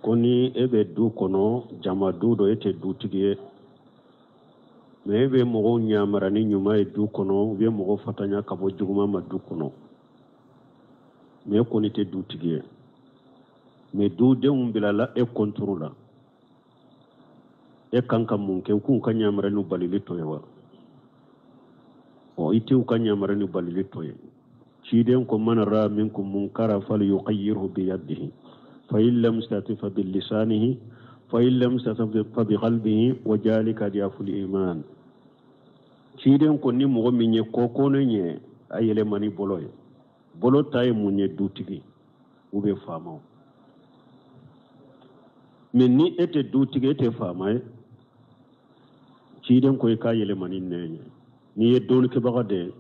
Ko ni e bɛ du kɔnɔ, jama du dɔ, e tɛ dutigi ye, mais e bɛ mɔgɔw ɲamara ni ɲuman ye du kɔnɔ, u bɛ mɔgɔw fatanya ka bɔ juguman ma du kɔnɔ, mais e kɔni tɛ dutigi ye, mais dudenw bilala e kɔntoro la, e kan ka mun kɛ? U k'u ka ɲamara ni balili to ye wa? Ɔ, i tɛ u ka ɲamara ni balili to ye. Ciden ko: man ra minkum munkara falyughayyirhu biyadihi, fa in lam yastati fa bilisanihi, fa in lam yastati fa biqalbihi, wa jalika ad'aful iman. Ciden ko ni mɔgɔ min ye kɔkɔnɔ ye, a yɛlɛma ni bolo ye. Bolo ta ye mun ye? Dutigi u bɛ faamaw. Mais ni e tɛ dutigi, e tɛ faama ye, ciden ko i k'a yɛlɛma ni nɛn ye. N'i ye dɔnnikɛbaga de ye,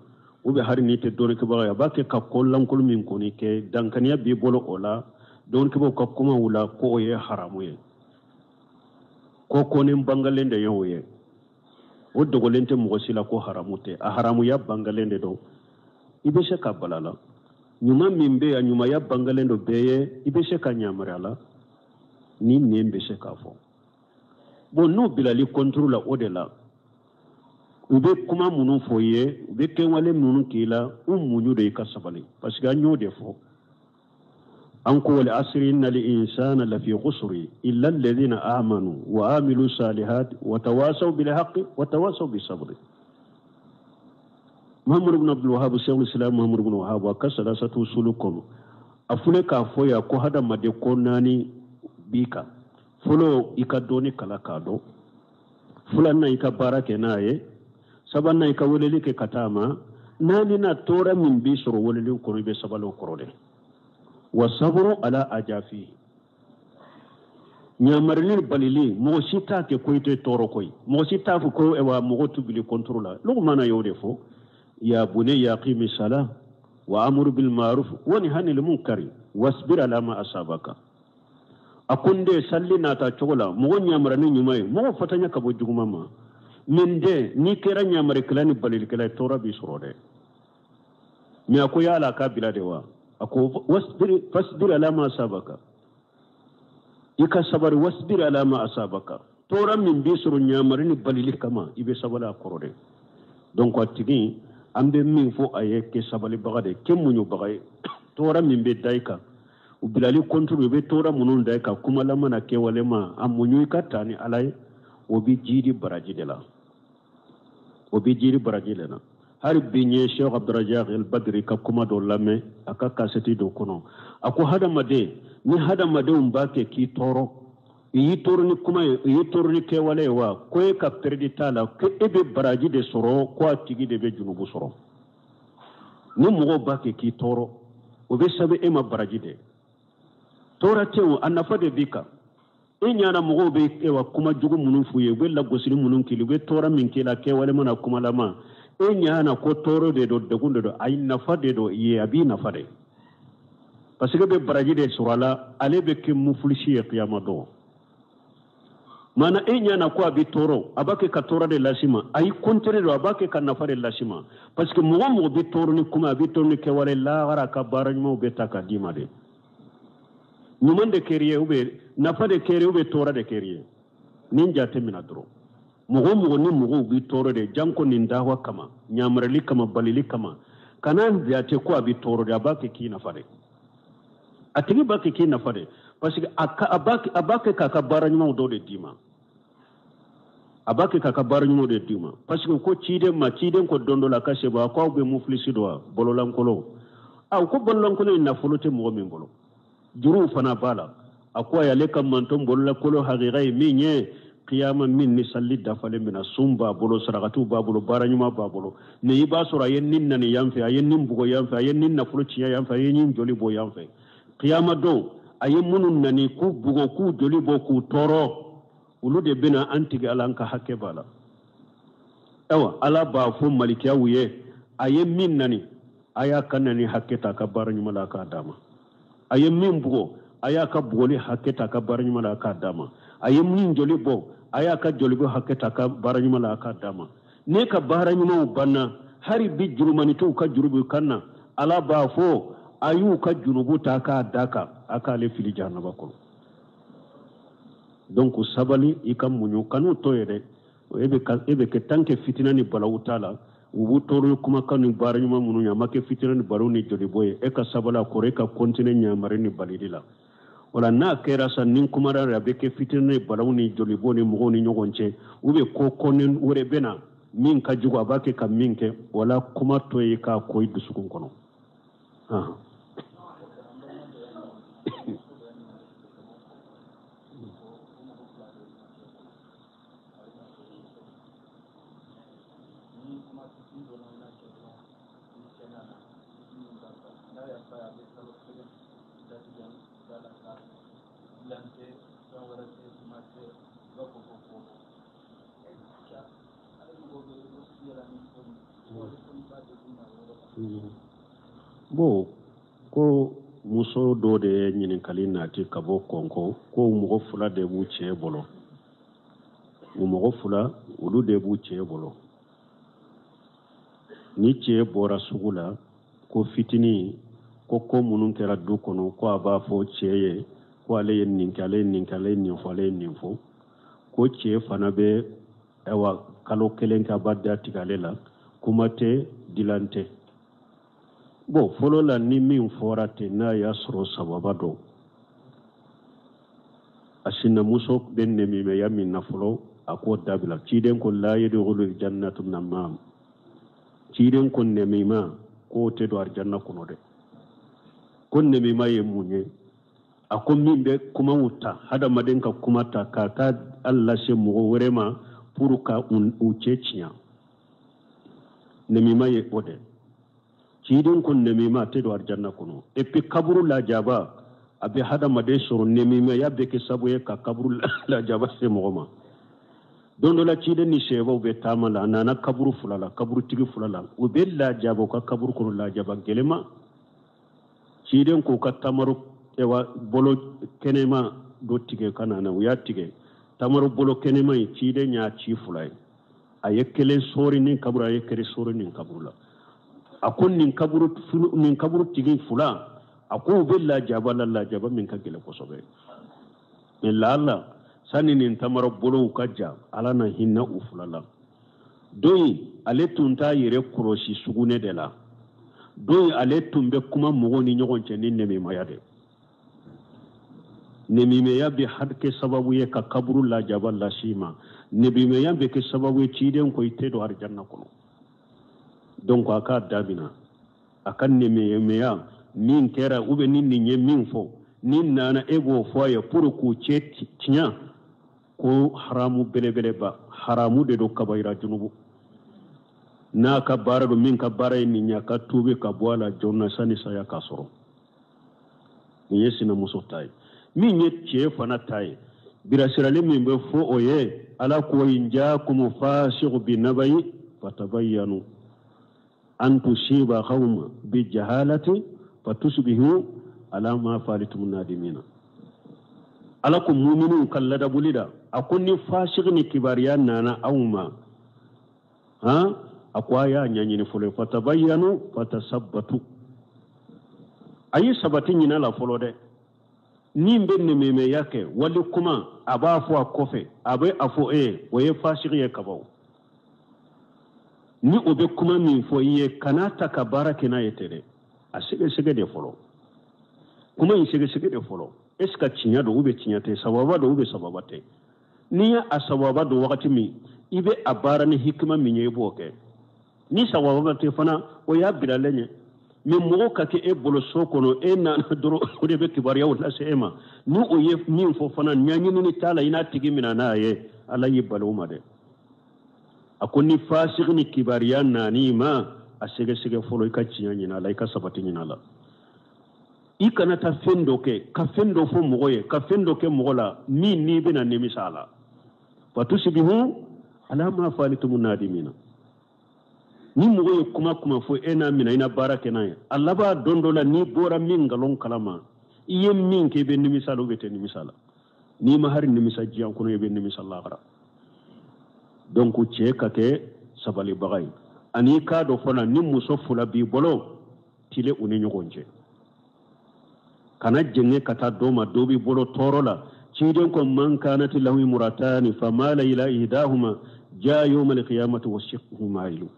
ou bien hali n'i tɛ dɔnnikɛbaga ye, a b'a kɛ ka ko lankolon min kɔni kɛ, dankaniya b'i bolo o la. Dɔnnikɛbagaw ka kumaw la ko o ye haramu ye, ko kɔni bangalen de ye o ye, o dogolen tɛ mɔgɔ si la ko haramu tɛ. A haramuya bangalen de don, i bɛ se ka bala la. Ɲuman min bɛ yen, a ɲumanya bangalen don bɛɛ ye, i bɛ se ka yamaruya la ni nɛn bɛ se k'a fɔ. Bon, n'u bilali kɔnturu la, o de la u bɛ kuma minnu fɔ i ye, u bɛ kɛwale minnu k'i la, u muɲu de, i ka sabali, parce que an y'o de fɔ. An ko: wal asri innal insana lafi khusri illa alladhina amanu wa amilu salihat wa tawasaw bil haqqi wa tawasaw bis sabri. Muhammadu ibn Abdul Wahhab, Sheikhul Islam Muhammadu ibn Wahhab, a ka salasatu usulu kɔnɔ, a fule k'a fɔ yan ko hadamaden ko naani b'i kan. Fɔlɔ, i ka dɔnni kala k'a dɔn. Filanan, i ka baara kɛ n'a ye. Sabanan, i ka weleli kɛ ka taa ma. Naaninan, tɔɔrɔ min b'i sɔrɔ weleli kɔnɔ, i bɛ sabali o kɔrɔ dɛ. Wa saburu ala ajafi. Ɲamarili balili, mɔgɔ si t'a kɛ ko i tɛ tɔɔrɔ koyi. Mɔgɔ si t'a fɔ ko wa mɔgɔ t'u bili kɔntoro la. Lukumana y'o de fɔ: ya bunayya aqimi sala wa amuru bil ma'ruf wa nahi anil munkari wasbir ala ma asabaka. A ko n den, salli nata cogo la, mɔgɔ ɲamara ni ɲuman ye, mɔgɔ fatanya ka bɔ juguman ma. Min den, n'i kɛra ɲamarikɛla ni balilikɛla ye, tɔɔrɔ b'i sɔrɔ dɛ. Mais a ko yala a k'a bila de wa? A ko fasbir ala ma asabaka, i ka sabari. Wasbir ala ma asabaka, tɔɔrɔ min b'i sɔrɔ ɲamari ni balili kama, i bɛ sabali a kɔrɔ dɛ. Donc a tigi, an bɛ min fɔ a ye, kɛ sabalibaga de, kɛ muɲubaga ye. Tɔɔrɔ min bɛ da i kan, u bilali kɔnturu, u bɛ tɔɔrɔ minnu da i kan kumalama na, kɛwalema, a muɲu, i ka taa ni Ala ye. O bɛ jiri baraji de la, o bɛ jiri baraji de la. Hali bi n ye Sheikh Abdurajak El Badri ka kuma dɔ lamɛn a ka kasɛti dɔ kɔnɔ. A ko hadamaden, ni hadamadenw b'a kɛ k'i tɔɔrɔ, i y'i tɔɔrɔ ni kuma ye, i y'i tɔɔrɔ ni kɛwale ye wa, ko e ka pɛrɛdi t'a la, ko e bɛ baraji de sɔrɔ, ko a tigi de bɛ junubu sɔrɔ. Ni mɔgɔw b'a kɛ k'i tɔɔrɔ, o bɛ sɛbɛn e ma baraji de. Tɔɔrɔ tɛ o, a nafa de b'i kan. E ɲana mɔgɔw bɛ wa kuma jugu minnu f'u ye, u bɛ lagosili minnu k'i la, u bɛ tɔɔrɔ min k'i la kɛwale mana kumalama, e ɲana ko tɔɔrɔ de don, degun de don, ayi, nafa de don i ye, a b'i nafa de, parce que bɛ baraji de sɔrɔ a la. Ale bɛ kɛ mufulisi ye kiyama don. Maana e ɲana ko a bɛ tɔɔrɔ, a b'a kɛ ka tɔɔrɔ de lase ma, ayi, contraire don, a b'a kɛ ka nafa de lase ma, parce que mɔgɔ mɔgɔ bɛ tɔɔrɔ ni kuma, a bɛ tɔɔrɔ ni kɛwale, lahara ka baara ɲumanw bɛ ta k'a d'i ma de. Ɲuman de kɛr'i ye, ou bien nafa de kɛr'i ye, ou bien tɔɔrɔ de kɛr'i ye. Nin jate minɛ dɔrɔn, mɔgɔ mɔgɔ ni mɔgɔw b'i tɔɔrɔ de, janko nin dawa kama, ɲamarali kama, balili kama, kana jate ko a bɛ tɔɔrɔ de, a b'a kɛ k'i nafa de. A tigi b'a kɛ k'i nafa de, parce que a b'a kɛ k'a ka baara ɲumanw dɔ de d'i ma. A b'a kɛ k'a ka baara ɲumanw de d'i ma, parce que ko ciden ma, ciden ko don dɔ la ka se bɔ, a ko aw bɛ mufilisi dɔn wa? Bololankolon. A ko bololankolon ye nafolo tɛ mɔgɔ min bolo, juruw fana b'a la. A ko ayi, ale ka manton bololankolon hakika ye min ye, kiyama min ni salli dafalen bɛna, sun b'a bolo, sarakatiw b'a bolo, baara ɲuman b'a bolo, mais i b'a sɔrɔ a ye nin nani yan fɛ, a ye nin bugɔ yan fɛ, a ye nin nafolo tiɲɛ yan fɛ, a ye nin joli bɔ yan fɛ. Kiyama don, a ye minnu nani k'u bugɔ, k'u joli bɔ, k'u tɔɔrɔ, olu de bɛna an tigi Ala, an ka hakɛ b'a la. Ayiwa, Ala b'a fɔ malikiyaw ye: a ye min nani, a y'a ka nani hakɛ ta a ka baara ɲuman la k'a d'a ma. A ye min bugɔ, a y'a ka bugɔli hakɛ ta a ka baara ɲuman la k'a d'a ma. A ye min joli bɔ, a y'a ka joli bɔ hakɛ ta a ka baara ɲuman la k'a d'a ma. Ne ka baara ɲumanw banna, hali bi jurumanitiw ka juru b'u kan na, Ala b'a fɔ a y'u ka jurubu ta k'a da kan, a k'ale fili jahanaba kɔnɔ. Donc sabali, i ka muɲu, kan'u to ye dɛ. E bɛ kɛ tant que fitina ni balawu t'a la, u b'u tɔɔrɔ ni kumakan ni baara ɲuman minnu ye, a ma kɛ fitina ni balawu ni jolibɔ ye, e ka sabali a kɔrɔ, e ka continuer ɲamari ni balili la. Wala n'a kɛra sa, ni kumara a bɛ kɛ fitina ni balawu ni jolibɔ ni mɔgɔw ni ɲɔgɔn cɛ, u bɛ ko kɔni wɛrɛ bɛ na min ka jugu, a b'a kɛ ka min kɛ, wala kuma to ye k'a ko i dusukun kɔnɔ. Bon, ko muso dɔ de ye ɲininkali nati ka bɔ Kɔnko, ko mɔgɔ fila de b'u cɛ bolo, o mɔgɔ fila olu de b'u cɛ bolo. Ni cɛ bɔra sugu la, ko fitinin ko minnu kɛra du kɔnɔ, ko a b'a fɔ cɛ ye ko ale ye nin kɛ, ale ye nin kɛ, ale ye nin fɔ, ale ye nin fɔ. Ko cɛ fana bɛ ayiwa kalo kelen kɛ a b'a da tigɛ ale la, kuma tɛ, dilan tɛ. Bon, fɔlɔ la ni min fɔra ten, n'a y'a sɔrɔ sababa don, a sinamuso bɛ nɛmimɛya min na fɔlɔ, a k'o dabila. Ciden ko la yadkhulul jannatu namam, ciden ko nɛmima k'o tɛ don arijanna kɔnɔ dɛ. Ko nɛmima ye mun ye? A ko min bɛ kumaw ta, hadamaden ka kuma ta k'a taa a lase mɔgɔ wɛrɛ ma pour ka u cɛ tiɲɛ, nɛmima ye o dɛ. Ciden ko nɛmima tɛ don arijanna kɔnɔ. Et puis kaburu lajaba a bɛ hadamaden sɔrɔ, nɛmimaya bɛ kɛ sababu ye ka kaburu lajaba se mɔgɔ ma. Don dɔ la ciden ni sɛbaw bɛ taama la, a nana kaburu fila la, kaburutigi fila la, u bɛ lajaba u ka kaburu kɔnɔ, lajaba gɛlɛma. Ciden k'u ka tamaro ɛwa bolo kɛnɛma dɔ tigɛ ka na, u y'a tigɛ tamaro bolo kɛnɛma in, ciden y'a ci fila ye, a ye kelen sɔɔri nin kaburu, a ye kelen sɔɔri nin kaburu la. A ko nin kaburu tigi fila, a ko u bɛ lajaba la, lajaba min ka gɛlɛn kosɛbɛ. Mɛ laala sani nin tamaro bolow ka ja, Ala na hinɛ u fila la. Don in ale tun t'a yɛrɛ kɔlɔsi sugunɛ de la, don in ale tun bɛ kuma mɔgɔw ni ɲɔgɔn cɛ ni nɛmimaya de. Nɛmimaya bɛ kɛ sababu ye ka kaburu lajaba las'i ma, nɛmimaya bɛ kɛ sababu ye ciden ko i tɛ don arijanna kɔnɔ. Donc a k'a dabina, a ka nɛmimaya min kɛra ou bien ni nin ye min fɔ, ni nana e b'o fɔ a ye pour k'u cɛ tiɲɛ, ko haramu belebeleba, haramu de don, kabayira junubu. N'a ka baara don, min ka baara ye nin ye, a ka tuubi ka bɔ a la joona sani saya k'a sɔrɔ. Nin ye sinamuso ta ye. Min ye cɛ fana ta ye, birasirali min bɛ fɔ o ye, Ala ko in jaakumu fasiqu bi nabayi fatabayyanu an tusiba qawma bi jahalati fatusbihu ala ma falitum nadimina. Ala ko muminu ka ladabuli da, a ko ni fasiki ni kibariya nana aw ma, han, a ko a y'a ɲɛɲini fɔlɔ, fatabayyanu fatasabbatu, a ye sabati ɲin'a la fɔlɔ dɛ. Ni bɛ nɛmɛmɛya kɛ wali kuma a b'a fɔ a kɔfɛ, a bɛ a fɔ e ye, o ye fasiki ye kabaw. Ni o bɛ kuma min fɔ i ye, kana ta ka baara kɛ n'a ye ten dɛ, a sɛgɛsɛgɛ de fɔlɔ, kuma in sɛgɛsɛgɛ de fɔlɔ. Est ce que tiɲɛ don ou bien tiɲɛ tɛ, sababa don ou bien sababa tɛ? N'i ye a sababa don wagati min, i bɛ a baara ni hikima min ye, i b'o kɛ. Ni sababa tɛ fana, o y'a bilalen ye. Mais mɔgɔ ka kɛ e bolo so kɔnɔ, e nana dɔrɔn o de bɛ kibaruyaw lase e ma, ni o ye min fɔ fana, ɲɛɲinini t'a la, i n'a tigi minɛ n'a ye, Ala y'i bali o ma dɛ. A ko ni fasigi ni kibaruya nan'i ma, a sɛgɛsɛgɛ fɔlɔ, i ka tiɲɛ ɲini a la, i ka sabati ɲini a la. I kana taa fɛn dɔ kɛ, ka fɛn dɔ fɔ mɔgɔ ye, ka fɛn dɔ kɛ mɔgɔ la min n'i bɛna nimisa a la. Fatusibihu ala ma falitum nadimina. Ni mɔgɔ ye kuma kuma fɔ e n'a minɛ, i na baara kɛ n'a ye, a laban don dɔ la n'i bɔra min nkalon kalama, i ye min kɛ, i bɛ nimisa la ou bien i tɛ nimisa la. N'i ma hari nimisa diɲɛ kɔnɔ, i bɛ nimisa lahara. Donc cɛ ka kɛ sabalibaga ye, ani i k'a dɔn fana ni muso fila b'i bolo, tile u ni ɲɔgɔn cɛ, kana jɛngɛ ka taa dɔ ma, dɔ b'i bolo tɔɔrɔ la. Ciden ko man kanat lahu imratani famala ila ihdahuma jaa yawma alqiyamati wa shiqquhu mailu.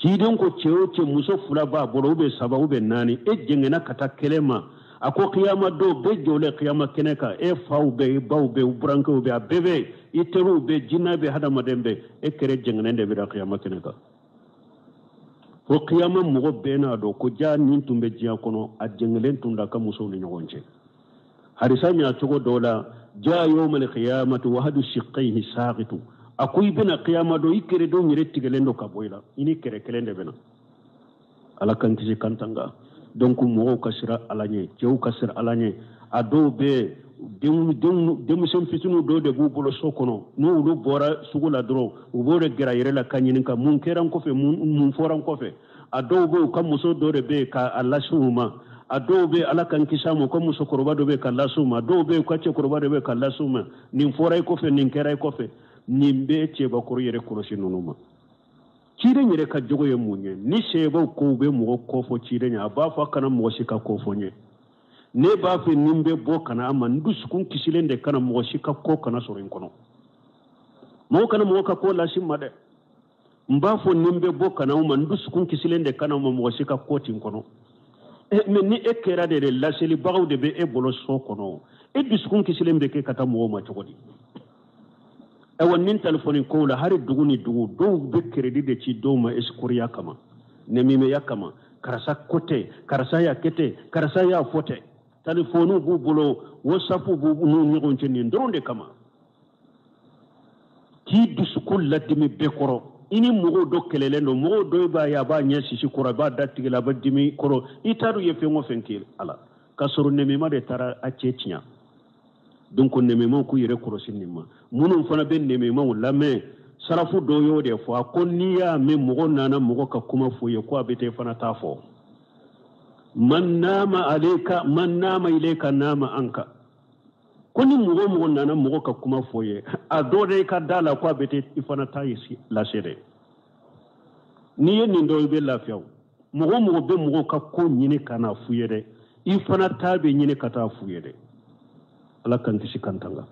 Ciden ko cɛ o cɛ muso fila b'a bolo ou bien saba ou bien naani, e jɛngɛnna ka taa kelen ma, a ko kiyama don bɛɛ jɔlen kiyama kɛnɛ kan, e faw bɛ, i baw bɛ, i burankɛw bɛ, a bɛɛ bɛ, i teriw bɛ, jinɛ bɛ, hadamaden bɛ, e kɛrɛ jɛngɛnnen de bɛ da kiyama kɛnɛ kan. Fo kiyama mɔgɔ bɛɛ n'a dɔn ko ja nin tun bɛ diɲɛ kɔnɔ, a jɛngɛlen tun da ka musow ni ɲɔgɔn cɛ. Hadisa ɲa cogo dɔw la, jaa yawmal qiyamati wa hadu shiqqayhi saqitu. A ko i bɛna kiyama don, i kɛrɛdenw yɛrɛ tigɛlen don ka bɔ i la, i ni kɛrɛ kelen de bɛna. Ala k'an kisi k'an tanga. Donc mɔgɔw ka siran Ala ɲɛ, cɛw ka siran Ala ɲɛ. A dɔw bɛ denmisɛn fitininw dɔw de b'u bolo so kɔnɔ, n'olu bɔra sugu la dɔrɔn u b'o de gɛrɛ a yɛrɛ la ka ɲininka mun kɛra n kɔfɛ, mun fɔra n kɔfɛ. A dɔw bɛ yen, u ka muso dɔ de bɛ yen k'a lase u ma. A dɔw bɛ Ala k'an kisi a ma, u ka musokɔrɔba dɔ bɛ yen ka lase u ma. A dɔw bɛ yen, u ka cɛkɔrɔba dɔ bɛ yen ka lase u ma. Nin fɔra i kɔfɛ, nin kɛra i kɔfɛ. Nin bɛɛ cɛbakɔrɔ yɛrɛ kɔlɔsi ninnu ma. Ciden yɛrɛ ka jogo ye mun ye? Ni sɛbaw ko u bɛ mɔgɔ kɔfɔ ciden ye, a b'a fɔ a kana mɔgɔ si ka kɔfɔ n ye. Ne b'a fɛ ni n bɛ bɔ ka na a ma, n dusukun kisilen de kana mɔgɔ si ka ko kana sɔrɔ n kɔnɔ. Mɔgɔ kana mɔgɔ ka ko lase n ma dɛ. N b'a fɔ ni n bɛ bɔ ka na aw ma, n dusukun kisilen de kana ma mɔgɔ si ka ko ti n kɔnɔ. Mɛ ni e kɛra de laselibagaw de bɛ e bolo so kɔnɔ, e dusukun kisilen bɛ kɛ ka taa mɔgɔw ma cogo di? Ayiwa, nin telefɔni kow la, hali dugu ni dugu, dɔw bɛ crédit de ci dɔw ma escroquerie kama, nɛmimɛya kama. Karisa ko tɛ, karisa y'a kɛ ten, karisa y'a fɔ ten. Telefɔniw b'u bolo, WhatsApp b'u n'u ɲɔgɔn cɛ nin dɔrɔn de kama. K'i dusukun ladimi bɛɛ kɔrɔ. I ni mɔgɔw dɔ kɛlɛlen don, mɔgɔw dɔ b'a ye a b'a ɲɛ sisi kɔrɔ, a b'a da tigɛ la, a b'a dimi kɔrɔ. I t'a dɔn i ye fɛn o fɛn kɛ a la, k'a sɔrɔ nɛmima de taara a cɛ tiɲɛ. Donc nɛmɛmaw k'u yɛrɛ kɔlɔsi nin ma. Minnu fana bɛ nɛmɛmaw lamɛn, sarafu dɔw y'o de fɔ, a ko n'i y'a mɛn mɔgɔ nana mɔgɔ ka kuma fɔ ye, ko a bɛ taa i fana t'a fɔ. Man nama aleka, man nama ileka nama anka. Ko ni mɔgɔ mɔgɔ nana mɔgɔ ka kuma fɔ ye, a dɔ de ka da la ko a bɛ taa i fana t'a lase dɛ. N'i ye nin dɔn, i bɛ lafiya o. Mɔgɔ mɔgɔ bɛ mɔgɔ ka ko ɲini ka na f'u ye dɛ, i fana ta bɛ ɲini ka taa f'u ye dɛ. Ala k'an kisi k'an tanga.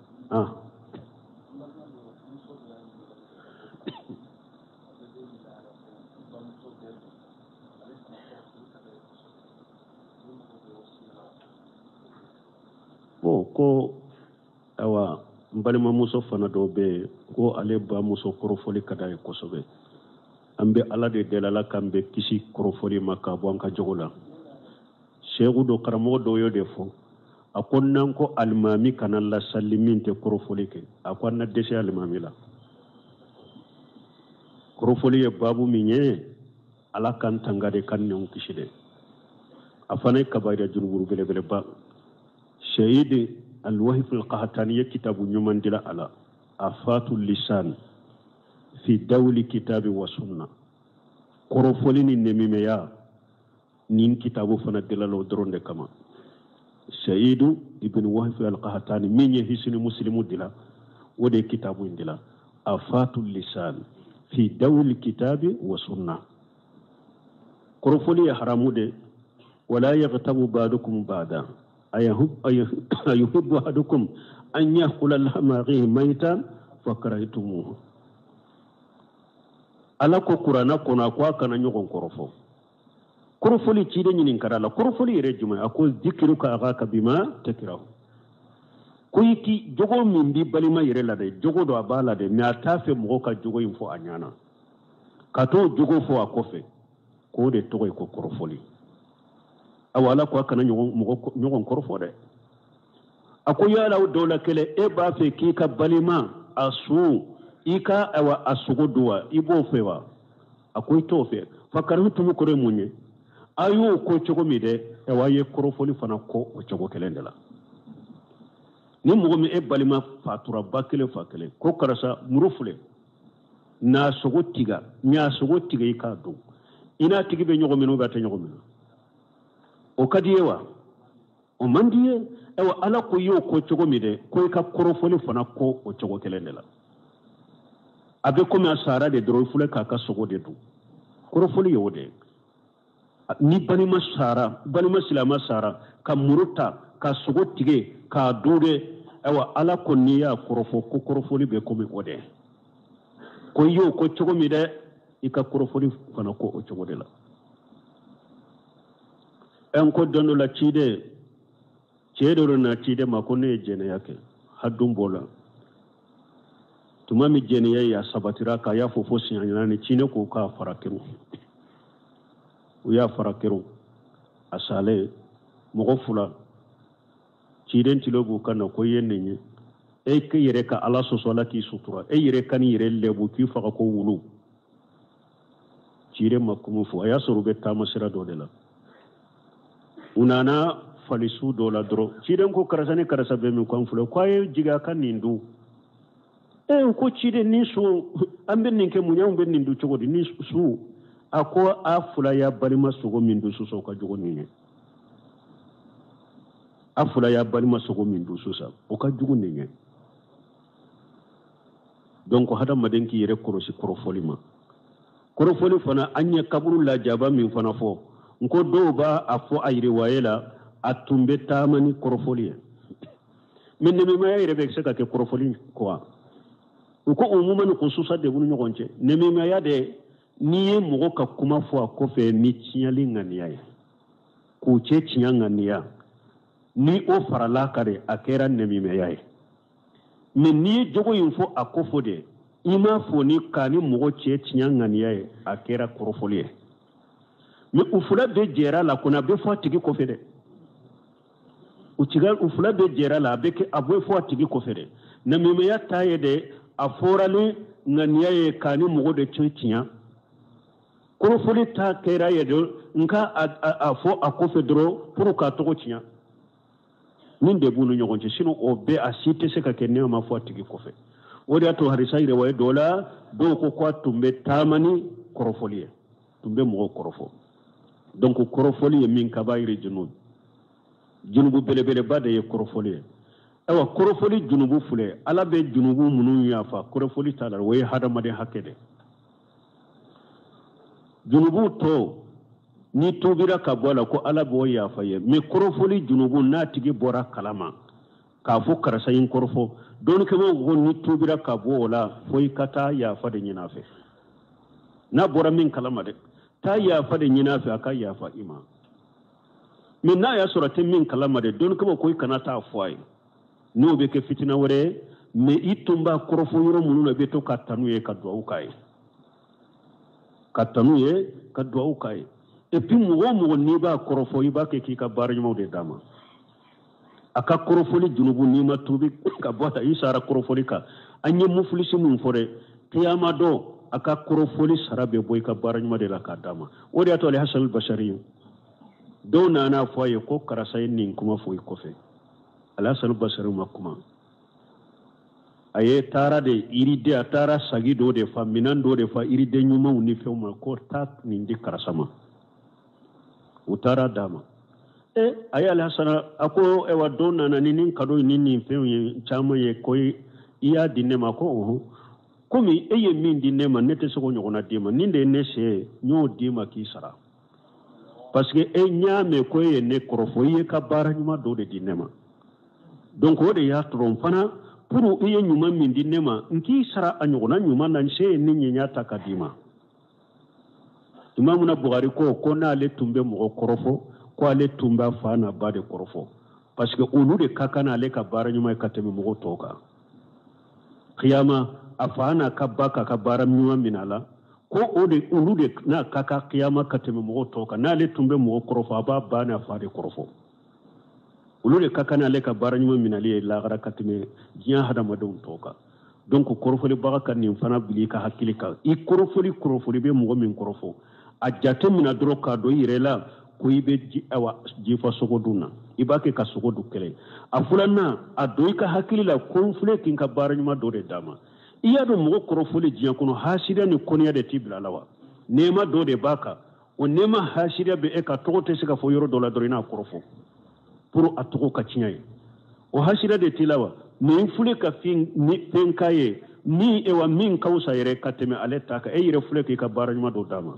Bon, ko ayiwa, n balimamuso fana dɔw bɛ yen ko ale bamuso kɔrɔfɔli ka d'a ye kosɛbɛ. An bɛ Ala de deli, Ala k'an bɛɛ kisi kɔrɔfɔli ma k'a bɔ an ka jogo la. Seku dɔ, karamɔgɔ dɔw y'o de fɔ. A ko n'an ko alimami kana lasali min tɛ kɔrɔfɔli kɛ, a ko an na dɛsɛ alimami la. Kɔrɔfɔli ye baabu min ye, Ala k'an tanga de, k'an nɛnw kisi dɛ. A fana ye kabayira junuburu belebeleba. Seyidi Alwahif Alqahtani ye kitabu ɲuman dila a la, Afatu Lisan fi dawli kitabi wa sunna. Kɔrɔfɔli ni nɛmimɛya, nin kitabu fana dilala o dɔrɔn de kama. Sayidu ibn Wahif Alqahtani min ye hisini muslimu dila, o de ye kitabu in dila, Afatu Lisan fi dawli kitabi wa sunna. Kɔrɔfɔli ye haramu de. Wala yaghtabu ba'dukum ba'da ayuhibbu ahadukum an ya'kula lahma akhihi maytan fakaraytumuhu. Ala ko Kurana kɔnɔ, a ko a kana ɲɔgɔn kɔrɔfɔ. Kɔrɔfɔli ciden ɲininkara la, kɔrɔfɔli yɛrɛ jumɛn? A ko zikiruka akhaka bima takrahu. Ko i k'i jogo min b'i balima yɛrɛ la dɛ, jogo dɔ a b'a la dɛ, mɛ a t'a fɛ mɔgɔ ka jogo in fɔ a ɲɛna, ka t'o jogo fɔ a kɔfɛ, k'o de tɔgɔ ye ko kɔrɔfɔli. Awa, Ala ko a kana ɲɔgɔn kɔrɔfɔ dɛ. A ko yala o dɔw la kelen, e b'a fɛ k'i ka balima a su, i ka awa a sogo dun wa? I b'o fɛ wa? A ko i t'o fɛ. Fakarihutumu kɔrɔ ye mun ye? A y'o ko cogo min dɛ, awa a ye kɔrɔfɔli fana kɔ o cogo kelen de la. Ni mɔgɔ min e balima fatura ba kelen fa kelen, ko karisa muru filɛ, n'a sogo tigɛ, n'a sogo tigɛ i k'a dun, i n'a tigi bɛ ɲɔgɔn minɛ ou bien a tɛ ɲɔgɔn minɛ, o ka di ye wa? O man di ye. Ayiwa, Ala ko i y'o ko cogo min dɛ, ko i ka kɔrɔfɔli fana kɔ o cogo kelen de la. A bɛ komi a sara de dɔrɔn, i filɛ k'a ka sogo de dun. Kɔrɔfɔli ye o de ye. Ni balima sara, balima silamɛ sara, ka muru ta ka sogo tigɛ k'a dun dɛ, ayiwa Ala ko n'i y'a kɔrɔfɔ ko kɔrɔfɔli bɛ komi o de ko i y'o ko cogo min dɛ i ka kɔrɔfɔli fana ko o cogo de la. N ko don dɔ la ciden cɛ dɔ na ciden ma ko ne ye jɛnɛya kɛ hadun b'o la tuma min jɛnɛya ye a sabatira k'a y'a fɔ fo siɲɛ naani ciden ko k'a fara kɛrun u y'a fara kɛrun a salen mɔgɔ fila ciden tilo b'u kan na ko i ye nin ye e k'i yɛrɛ ka Ala sɔsɔ Ala k'i sutura e yɛrɛ ka n'i yɛrɛ lɛbu k'i faga ko wulu ciden ma kuma fɔ a y'a sɔrɔ u bɛ taama sira dɔ de la u nana falisu dɔ la dɔrɔn ciden ko karisa ni karisa bɛ min ko an filɛ ko a ye jigin a ka nin dun e ko ciden ni su an bɛ nin kɛ mun ye anw bɛ nin dun cogo di ni su a ko a fila y'a balima sogo min dun sisan o ka jugu nin ye a fila y'a balima sogo min dun sisan o ka jugu nin ye donc hadamaden k'i yɛrɛ kɔlɔsi kɔrɔfɔli ma kɔrɔfɔli fana an ye kaburu lajaba min fana fɔ n ko dɔw b'a a fɔ a yiriwaye la a tun bɛ taama ni kɔrɔfɔli ye mais nɛmɛmaya yɛrɛ bɛ se ka kɛ kɔrɔfɔli quoi u ko umuma ni khususa de b'u ni ɲɔgɔn cɛ nɛmɛmaya de n'i ye mɔgɔ ka kuma fɔ a kɔfɛ ni tiɲɛli ŋaniya ye k'u cɛ tiɲɛ ŋaniya ni o farala kan de a kɛra nɛmɛmaya ye mais n'i ye jogo in fɔ a kɔfɛ de i m'a fɔ ni k'a ni mɔgɔ cɛ tiɲɛ ŋaniya ye a kɛra kɔrɔfɔli ye mais u fila bɛɛ jɛra la kɔni a bɛ fɔ a tigi kɔfɛ dɛ u fila bɛɛ jɛra la a bɛ kɛ a bɛ fɔ a tigi kɔfɛ dɛ nɛmɛmaya ta ye de a fɔra ni ŋaniya ye k'a ni mɔgɔ de cɛ tiɲɛ kɔrɔfɔli ta kɛra ye de nka a fɔ a kɔfɛ dɔrɔn pour k'a tɔgɔ tiɲɛ nin de b'u ni ɲɔgɔn cɛ sinon o bɛɛ a si tɛ se ka kɛ ne ma fɔ a tigi kɔfɛ o de y'a to harisa yɛrɛ dɔ la dɔw ko k'a tun bɛ taama ni kɔrɔfɔli ye tun bɛ mɔgɔw kɔrɔfɔ donc kɔrɔfɔli ye min kabayiri junubu junubu belebeleba de ye kɔrɔfɔli ye ayiwa kɔrɔfɔli junubu filɛ Ala bɛ junubu minnu yafa kɔrɔfɔli t'a la o ye hadamaden hakɛ de junubu tɔ ni tubira ka bɔ a la ko Ala b'o yafa ye mais kɔrɔfɔli junubu n'a tigi bɔra kalama k'a fɔ karisa in kɔrɔfɔ dɔnnikɛbaaw ko ni tubira ka bɔ o la fo i ka taa yafa de ɲini a fɛ n'a bɔra min kalama dɛ taa yafa de ɲini a fɛ a ka yafa i ma mais n'a y'a sɔrɔ a tɛ min kalama dɛ dɔnnikɛbaaw ko i kana taa fɔ a ye n'o bɛ kɛ fitina wɛrɛ ye mais i tun b'a kɔrɔfɔ yɔrɔ minnu na i bɛ to ka tanu ye ka duwawu k'a ye ka tanu ye ka duwawu k'a ye et puis mɔgɔ o mɔgɔ n'i b'a kɔrɔfɔ i b'a kɛ k'i ka baara ɲumanw de d'a ma a ka kɔrɔfɔli junubu n'i ma tuubi ka bɔ a la i sara kɔrɔfɔli kan an ye mufilisi min fɔ dɛ kiyama dɔ a ka kɔrɔfɔli sara bɛ bɔ i ka baara ɲuman de la k'a d'a ma o de y'a to Alhasan Basari dɔw nana fɔ a ye ko karisa ye nin kuma fɔ i kɔfɛ Alhasan Basari ma kuma a ye taara de yiriden a taara sagi dɔ de fa minɛn dɔ de fa yiriden ɲumanw ni fɛnw ma ko taa nin di karisa ma u taara d'a ma e a ye Alhasan a ko ayiwa dɔw nana ni nin kado ni nin fɛnw ye caman ye ko i y'a di ne ma ko ɔhɔn komi e ye min di ne ma ne tɛ se k'o ɲɔgɔnna d'i ma nin de ye ne se ye n y'o d'i ma k'i sara parce que e y'a mɛn ko e ye ne kɔrɔfɔ i ye ka baara ɲuman dɔ de di ne ma donc o de y'a to n fana pour i ye ɲuman min di ne ma n k'i sara a ɲɔgɔnna ɲuman na n se ye ni ɲɛɲa ta ka d'i ma Imamuna Buhari ko n'ale tun bɛ mɔgɔ kɔrɔfɔ ko ale tun b'a fa n'a ba de kɔrɔfɔ parce que olu de ka kan n'ale ka baara ɲuman ye ka tɛmɛ mɔgɔw tɔw kan kiyama a fa n'a ka ba k'a ka baara ɲuman minɛ a la ko o de olu de n'a ka kan kiyama ka tɛmɛ mɔgɔw tɔw kan n'ale tun bɛ mɔgɔ kɔrɔfɔ a b'a ba n'a fa de kɔrɔfɔ olu de ka kan n'ale ka baara ɲuman minɛli ye lahara ka tɛmɛ diɲɛ hadamadenw tɔw kan donc kɔrɔfɔlibaga ka nin fana bila i ka hakili kan i kɔrɔfɔli kɔrɔfɔli bɛ mɔgɔ min kɔrɔfɔ a jate minɛ dɔrɔn k'a dɔn i yɛrɛ la ko i bɛ awa jifa sogo dun na i b'a kɛ ka sogo dun kɛlɛ a filanan a don i ka hakili la ko n filɛ k'i ka baara ɲuman dɔ de d'a ma i y'a dɔn mɔgɔ kɔrɔfɔli diɲɛ kɔnɔ hasidiya ni kɔniya de t'i bila a la wa nɛɛma dɔ de b'a kan o nɛɛma hasidiya bɛ e ka tɔgɔ tɛ se ka fɔ yɔrɔ dɔ la dɔrɔn i n'a kɔrɔfɔ pour a tɔgɔ ka tiɲɛ ye o hasidiya de t'i la wa nin filɛ ka fɛn k'a ye ni ewa min ka fisa yɛrɛ ka tɛmɛ ale ta kan e yɛrɛ filɛ k'i ka baara ɲuman dɔ d'a ma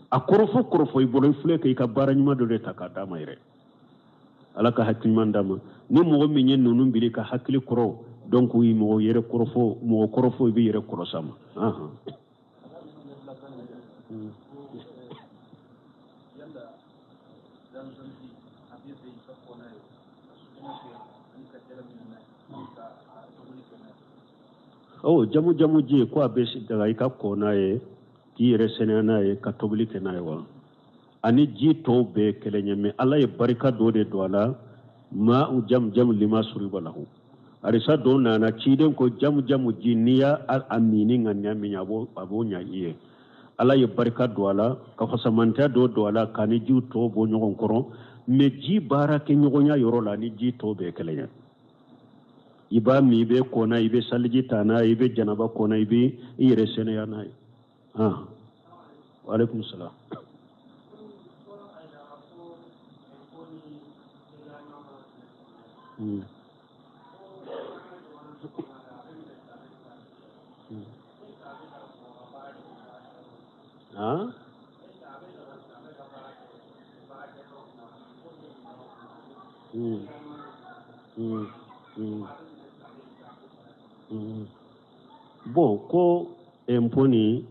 a kɔrɔfɔ kɔrɔfɔ i bolo i filɛ k'i ka baara ɲuman dɔ de ta k'a d'a ma yɛrɛ Ala ka hakili ɲuman d'an ma. Ni mɔgɔ min ye ninnu biri ka hakili kɔrɔ, donc i mɔgɔ yɛrɛ kɔrɔfɔ, mɔgɔ kɔrɔfɔ, i bɛ yɛrɛ kɔrɔsa ma. Oh, jamu jamu ji ko a bɛ daga i ka ko n'a ye, k'i yɛrɛ sɛnɛya n'a ye, ka tobili kɛ n'a ye wa? Ani ji tɔw bɛɛ kelen ye, mais Ala ye barika dɔ de don a la. Ma jam jam lima suriba lahu. Arisa dɔ nana ciden ko jamu jamu ji, n'i y'a a min ni ŋaniya min ye, a b'o ɲa i ye. Ala ye barika don a la, ka fasamantɛ dɔ don a la, k'a ni jiw tɔw bɔ ɲɔgɔn kɔrɔ. Mais ji baara kɛ ɲɔgɔnya yɔrɔ la, ni ji tɔw bɛɛ kelen ye. I b'a min, i bɛ ko n'a ye, i bɛ saliji ta n'a ye, i bɛ janaba ko n'a ye, i bɛ i yɛrɛ sɛnɛya n'a ye. Ah, waaleykum salaam. Ah? Bon, ko impôt ni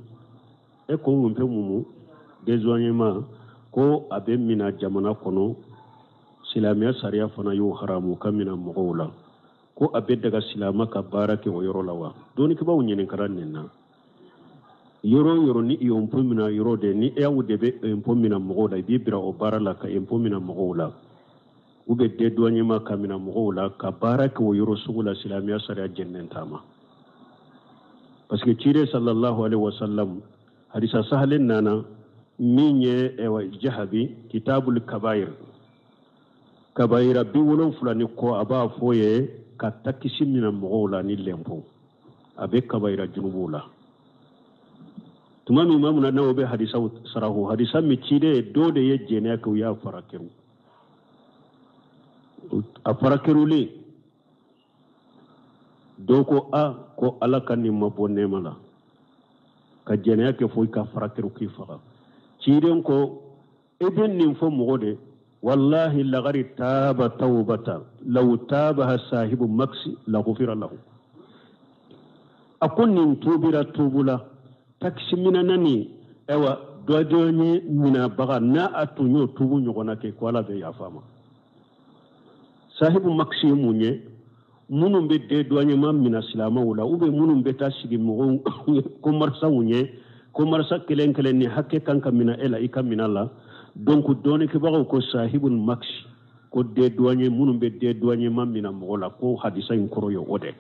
e ko impôt mumu dédouanement, ko a bɛ mina jamana kɔnɔ, silamɛya sariya fana y'o haramu ka mina mɔgɔw la, ko a bɛ daga silamɛ ka baara kɛ o yɔrɔ la wa? Dɔnnikɛbaaw ɲininkara nin na. Yɔrɔ o yɔrɔ ni impôt mina yɔrɔ de, ni aw de bɛ impôt mina mɔgɔw la, i b'i bila o baara la ka impôt mina mɔgɔw la, u bɛ dédouanement ka mina mɔgɔw la, ka baara kɛ o yɔrɔ sugu la, silamɛya sariya jɛnnen t'a ma. Parce que ciden sallallahu alaihi wasallam, hadisa sahalen nana min ye jahabi kitabul kabair, kabayira 70 ni kɔ, a b'a fɔ ye ka takisi mina mɔgɔw la ni lɛnpo, a bɛ kabayira junubuw la. Tuma min ma mun n'o bɛ hadisaw sarahu, hadisa min ciden ye dɔ de ye jɛnɛya kɛ, u y'a fara kɛru, a fara kɛrulen dɔw ko a ko Ala ka nin ma bɔ nɛɛma la ka jɛnɛya kɛ fo i ka fara kɛru k'i faga. Ciden ko i bɛ nin fɔ mɔgɔ de, wallahi lagari taaba tawbata law taabaha sahibu maksi la ghufira lahu. A ko nin tubira tubu la, takisi minana nin, ayiwa, dɔjɔn ye minabaga n'a a tun y'o tubu ɲɔgɔnna kɛ, ko Ala bɛ yafa ma. Sahibu maksi ye mun ye? Minnu bɛ dédouanement mina silamɛw la, ou bien minnu bɛ taa sigi mɔgɔw commerçantw ɲɛ, commerçant kelen kelen ni hakɛ kan ka mina e la, i ka mina la. Donc dɔnnikɛbagaw ko sahibul maksi, ko dédouanement, minnu bɛ dédouanement mina mɔgɔ la, ko hadisa in kɔrɔ ye o de.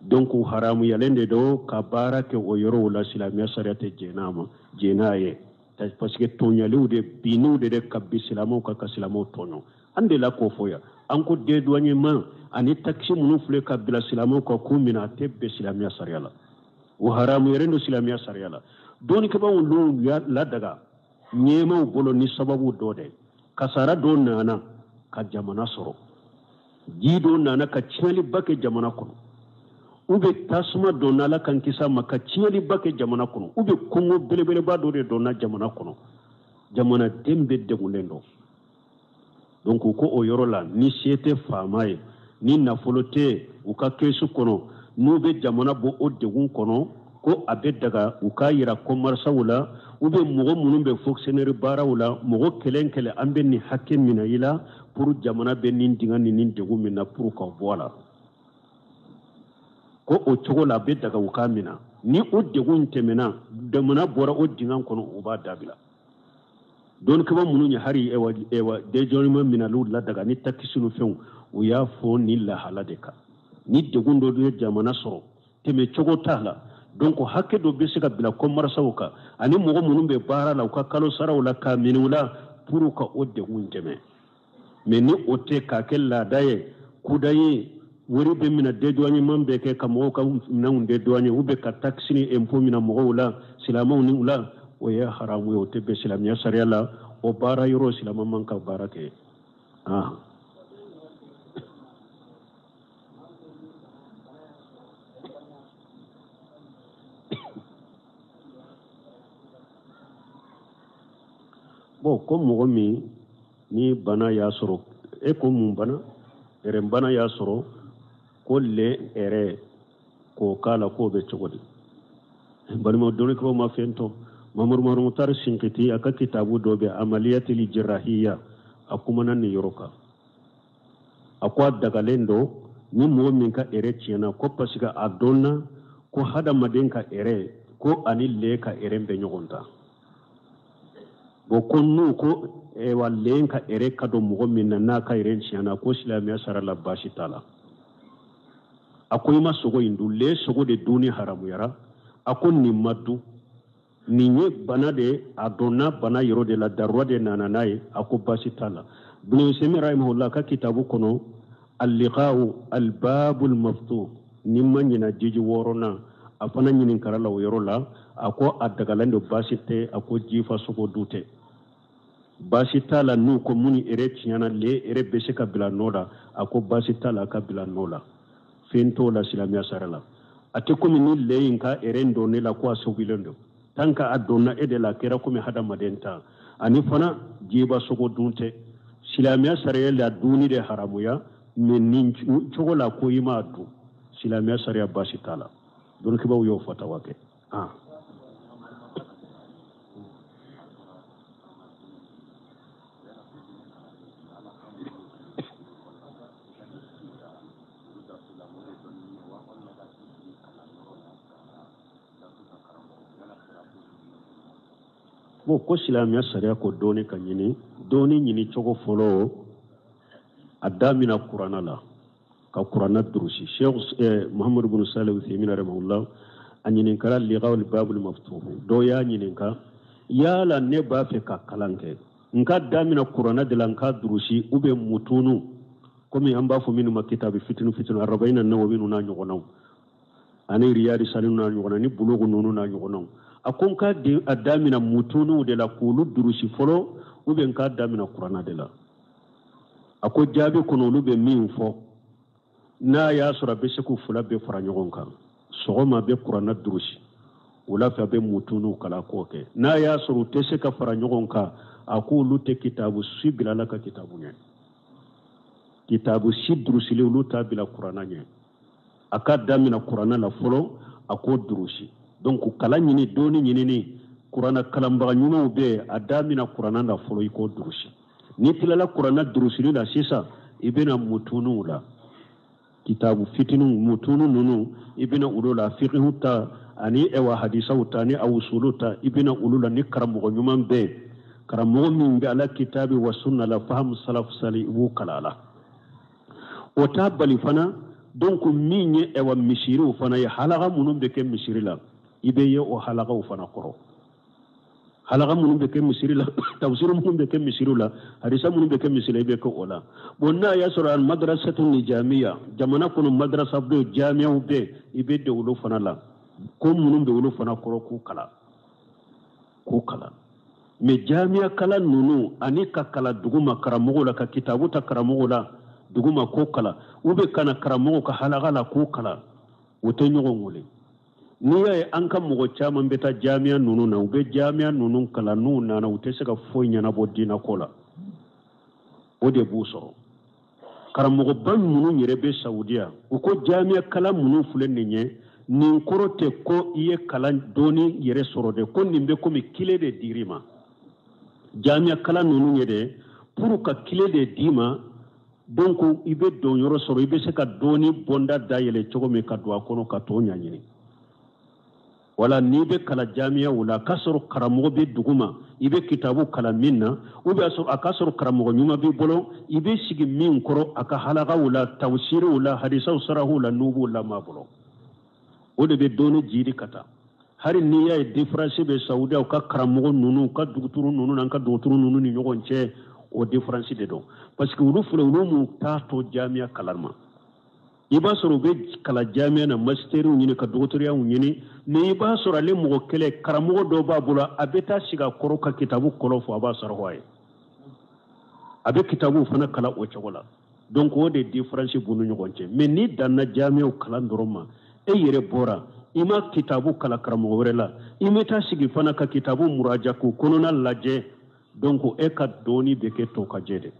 Donc haramuyalen de don ka baara kɛ o yɔrɔw la, silamɛya sariya tɛ jɛn ma jɛn ye, parce que tɔɲɔliw de binniw de ka bin silamɛw kan, ka silamɛw tɔɲɔ. An de la k'o fɔ yan, an ko dédouanement ani taxe minnu filɛ ka bila silamɛw kan k'u minɛ, a tɛ bɛn silamɛya sariya la, o haramuyalen don silamɛya sariya la. Dɔnnikɛbaaw n'u ladaga ɲɛmaw bolo ni sababu dɔ de, kasara dɔ nana ka jamana sɔrɔ, ji dɔ nana ka tiɲɛliba kɛ jamana kɔnɔ, u bɛ tasuma donna, Ala kan kisa ma, ka tiɲɛliba kɛ jamana kɔnɔ, u bɛ kɔngɔ belebeleba dɔ de donna jamana kɔnɔ, jamanaden bɛɛ degunnen don. Donc ko o yɔrɔ la, ni se tɛ faama ye, ni nafolo tɛ u ka kɛsu kɔnɔ, n'u bɛ jamana bɔ o degun kɔnɔ, ko a bɛ daga u k'a yira commerçantw la, u bɛ mɔgɔ minnu bɛ fonctionnaire baaraw la, mɔgɔ kelen kelen, an bɛ nin hakɛ minɛ i la pour jamana bɛ nin dingɛ ni nin degun min na, pour ka bɔ a la. Ko o cogo la, a bɛ daga u k'a minɛ. Ni o degun tɛmɛna, jamana bɔra o dingɛ kɔnɔ, u b'a dabila. Dɔnnikɛbaa minnu ye hari ɛwa ɛwa dédouanement minɛliw ladaga ni takisi ni fɛnw, u y'a fɔ ni lahala de kan, ni degun dɔ ye jamana sɔrɔ, tɛmɛ cogo t'a la. Donc hakɛ dɔ bɛ se ka bila commerçantw kan ani mɔgɔ minnu bɛ baara la, u ka kalo saraw la, k'a minɛ u la pour ka o degun tɛmɛ. Mais ni o tɛ k'a kɛ laada ye, kuda ye, wari bɛ minɛ, dédouanement bɛ kɛ ka mɔgɔw ka minɛnw dédouaner, ou bien ka taxe ni impôt minɛ mɔgɔw la, silamɛw ni u la, o ye haramu ye, o tɛ bɛn silamɛya sariya la. O baara yɔrɔ, silamɛ man ka baara kɛ. Ah. Bon, ko mɔgɔ min Ni bana y'a sɔrɔ, e ko mun bana? Ɛrɛn bana y'a sɔrɔ, ko le ɛrɛ k'o k'a la, k'o bɛ cogo di? Balimaw, dɔnnikɛlaw ma fɛn to. Mamadu Mutar Sinkiti, a ka kitabu dɔ bɛ Amaliyatili Jirahiya, a kumana nin yɔrɔ kan. A ko a dagalen don ni mɔgɔ min ka ɛrɛ tiɲɛna, ko parce que a dɔnna ko hadamaden ka ɛrɛ ko ani le ka ɛrɛ bɛ ɲɔgɔn ta. Bon, ko n'u ko wa le ka ɛrɛ ka don mɔgɔ min na, n'a ka ɛrɛ tiɲɛna, ko silamɛya sara la, baasi t'a la. A ko i ma sogo in dun, le sogo de dunni haramuyara. A ko nin ma dun, nin ye bana de, a donna bana yɔrɔ de la, darura de nana n'a ye. A ko baasi t'a la. Ibn Usaymin rahimahullah ka kitabu kɔnɔ, Al-Liqa'u al-Babul Maftuh, ni ma ɲina, jiji wɔɔrɔnan, a fana ɲininkara la o yɔrɔ la. A ko a dagalen don, baasi tɛ. A ko jifa sogo du tɛ, baasi t'a la. N'u ko mun ni ɛrɛ tiɲɛna, le ɛrɛ bɛ se ka bila nɔ la, a ko baasi t'a la, a ka bila nɔ la, fɛn t'o la silamɛya sara la. A tɛ komi ni le in ka ɛrɛ don ne la ko a sobilen don. Tant que a donna e de la, a kɛra komi hadamaden ta. Ani fana jiba sogo dun tɛ, silamɛya sariya la dunni de haramuya. Mais nin cogo la, ko i m'a dun, silamɛya sariya baasi t'a la. Dɔnnikibaw y'o fatawa kɛ. Ah, bon, ko silamɛya sariya ko dɔɔni ka ɲini, dɔɔni ɲini cogo fɔlɔ, a damina kuranna la, ka kuranna durusi. Sheikh Muhammadu bin Salih Uthaymin rahimahullah, a ɲininkara Liqa'ul Babul Maftuh, dɔ y'a ɲininka: yala ne b'a fɛ ka kalan kɛ, n ka damina kuranna de la n ka durusi, ou bien mutunu, komi an b'a fɔ minnu ma kitabi fitinu fitinu, Arbaina Nawawi n'a ɲɔgɔnnaw, ani Riyadi Salihu n'a ɲɔgɔnna, ni Bulugu ninnu n'a ɲɔgɔnnaw? A ko n ka a damina mutunu de la k'olu durusi fɔlɔ, ou bien n k'a damina kuranna de la? A ko jaabi kɔnɔ, olu bɛ min fɔ, n'a y'a sɔrɔ a bɛ se k'u fila bɛɛ fara ɲɔgɔn kan, sɔgɔma a bɛ kuranna durusi, wula fɛ a bɛ mutunu kalan, k'o kɛ. N'a y'a sɔrɔ u tɛ se ka fara ɲɔgɔn kan, a k'olu tɛ kitabu si bila Ala ka kitabu ɲɛ, kitabu si durusili olu t'a bila kuranna ɲɛ. A ka damina kuranna la fɔlɔ, a k'o durusi. Donc kalan ɲini, dɔɔni ɲinini, kuranna kalanbaga ɲumanw bɛ yen, a damina kuranna la fɔlɔ, i k'o durusi. N'i tilala kuranna durusili la sisan, i bɛna mutunuw la, kitabu fitininw, mutunu ninnu, i bɛna olu la, fiqhu ta ani ɛwa hadisaw ta ani awusulu ta, i bɛna olu la ni karamɔgɔ ɲuman bɛ yen, karamɔgɔ min bɛ ala kitabi wa sunna la fahamu salaf sali, i b'o kalan a la. O t'a bali fana. Donc min ye ɛwa misiriw fana ye, halaga minnu bɛ kɛ misiri la, i bɛ ye o halagaw fana kɔrɔ, halaga minnu bɛ kɛ misiri la, tafsiri minnu bɛ kɛ misiri la, hadisa minnu bɛ kɛ misiri la, i bɛ kɛ o la. Bon, n'a y'a sɔrɔ al madrasatu nijamiya, jamana kɔnɔ madrasa bɛ yen, jamiyaw bɛ yen, i bɛ don olu fana la, ko minnu bɛ olu fana kɔrɔ, k'u kalan, k'u kalan. Mais jamiya kalan ninnu ani ka kalan duguma karamɔgɔw la, ka kitabu ta karamɔgɔw la duguma k'o kalan, u bɛ ka na karamɔgɔw ka halaga la k'o kalan, o tɛ ɲɔgɔn wele. N'i y'a ye an ka mɔgɔ caman bɛ taa jamiya ninnu na, u bɛ jamiya ninnu kalan, n'u nana u tɛ se ka foyi ɲɛnabɔ diinɛ ko la, o de b'u sɔrɔ. Karamɔgɔba minnu yɛrɛ bɛ Saudiya, u ko jamiya kalan minnu filɛ nin ye, nin kɔrɔ tɛ ko i ye kalan dɔɔni yɛrɛ sɔrɔ dɛ, ko nin bɛ komi kile de dir'i ma. Jamiya kalan ninnu ye dɛ, pour ka kile de d'i ma. Donc i bɛ don yɔrɔ sɔrɔ, i bɛ se ka dɔɔni bɔnda dayɛlɛ cogo min ka don a kɔnɔ ka tɔ ɲɛɲini. Wala n'i bɛ kalan jamiyaw la, k'a sɔrɔ karamɔgɔ bɛ dugu ma, i bɛ kitabu kalan min na, ou bien a k'a sɔrɔ karamɔgɔ ɲuman b'i bolo, i bɛ sigi min kɔrɔ a ka halakaw la, tafsiriw la, hadisaw sarahuw la, n'u b'o lamɛn a bolo, o de bɛ dɔɔni jiri ka taa. Hali n'i y'a ye différence bɛ Saudiyaw ka karamɔgɔ ninnu ka duguturu ninnu n'an ka duguturu ninnu ni ɲɔgɔn cɛ, o différence de don, parce que olu filɛ, olu m'u t'a to jamiya kalan ma. I b'a sɔrɔ u bɛ kalan jamiya na, masitɛriw ɲini ka dɔgɔtɔrɔyaw ɲini, mais i b'a sɔrɔ ale mɔgɔ kelen, karamɔgɔ dɔ b'a bolo, a bɛ taa sigi a kɔrɔ ka kitabu kɔlɔ fɔ, a b'a sɔrɔ a ye, a bɛ kitabu fana kalan o cogo la. Donc o de différence b'u ni ɲɔgɔn cɛ. Mais n'i danna jamiyaw kalan dɔrɔn ma, e yɛrɛ bɔra, i ma kitabu kalan karamɔgɔ wɛrɛ la, i bɛ taa sigi fana ka kitabu muraja k'u kɔnɔna lajɛ. Donc e ka dɔnni bɛ kɛ to ka jɛ de.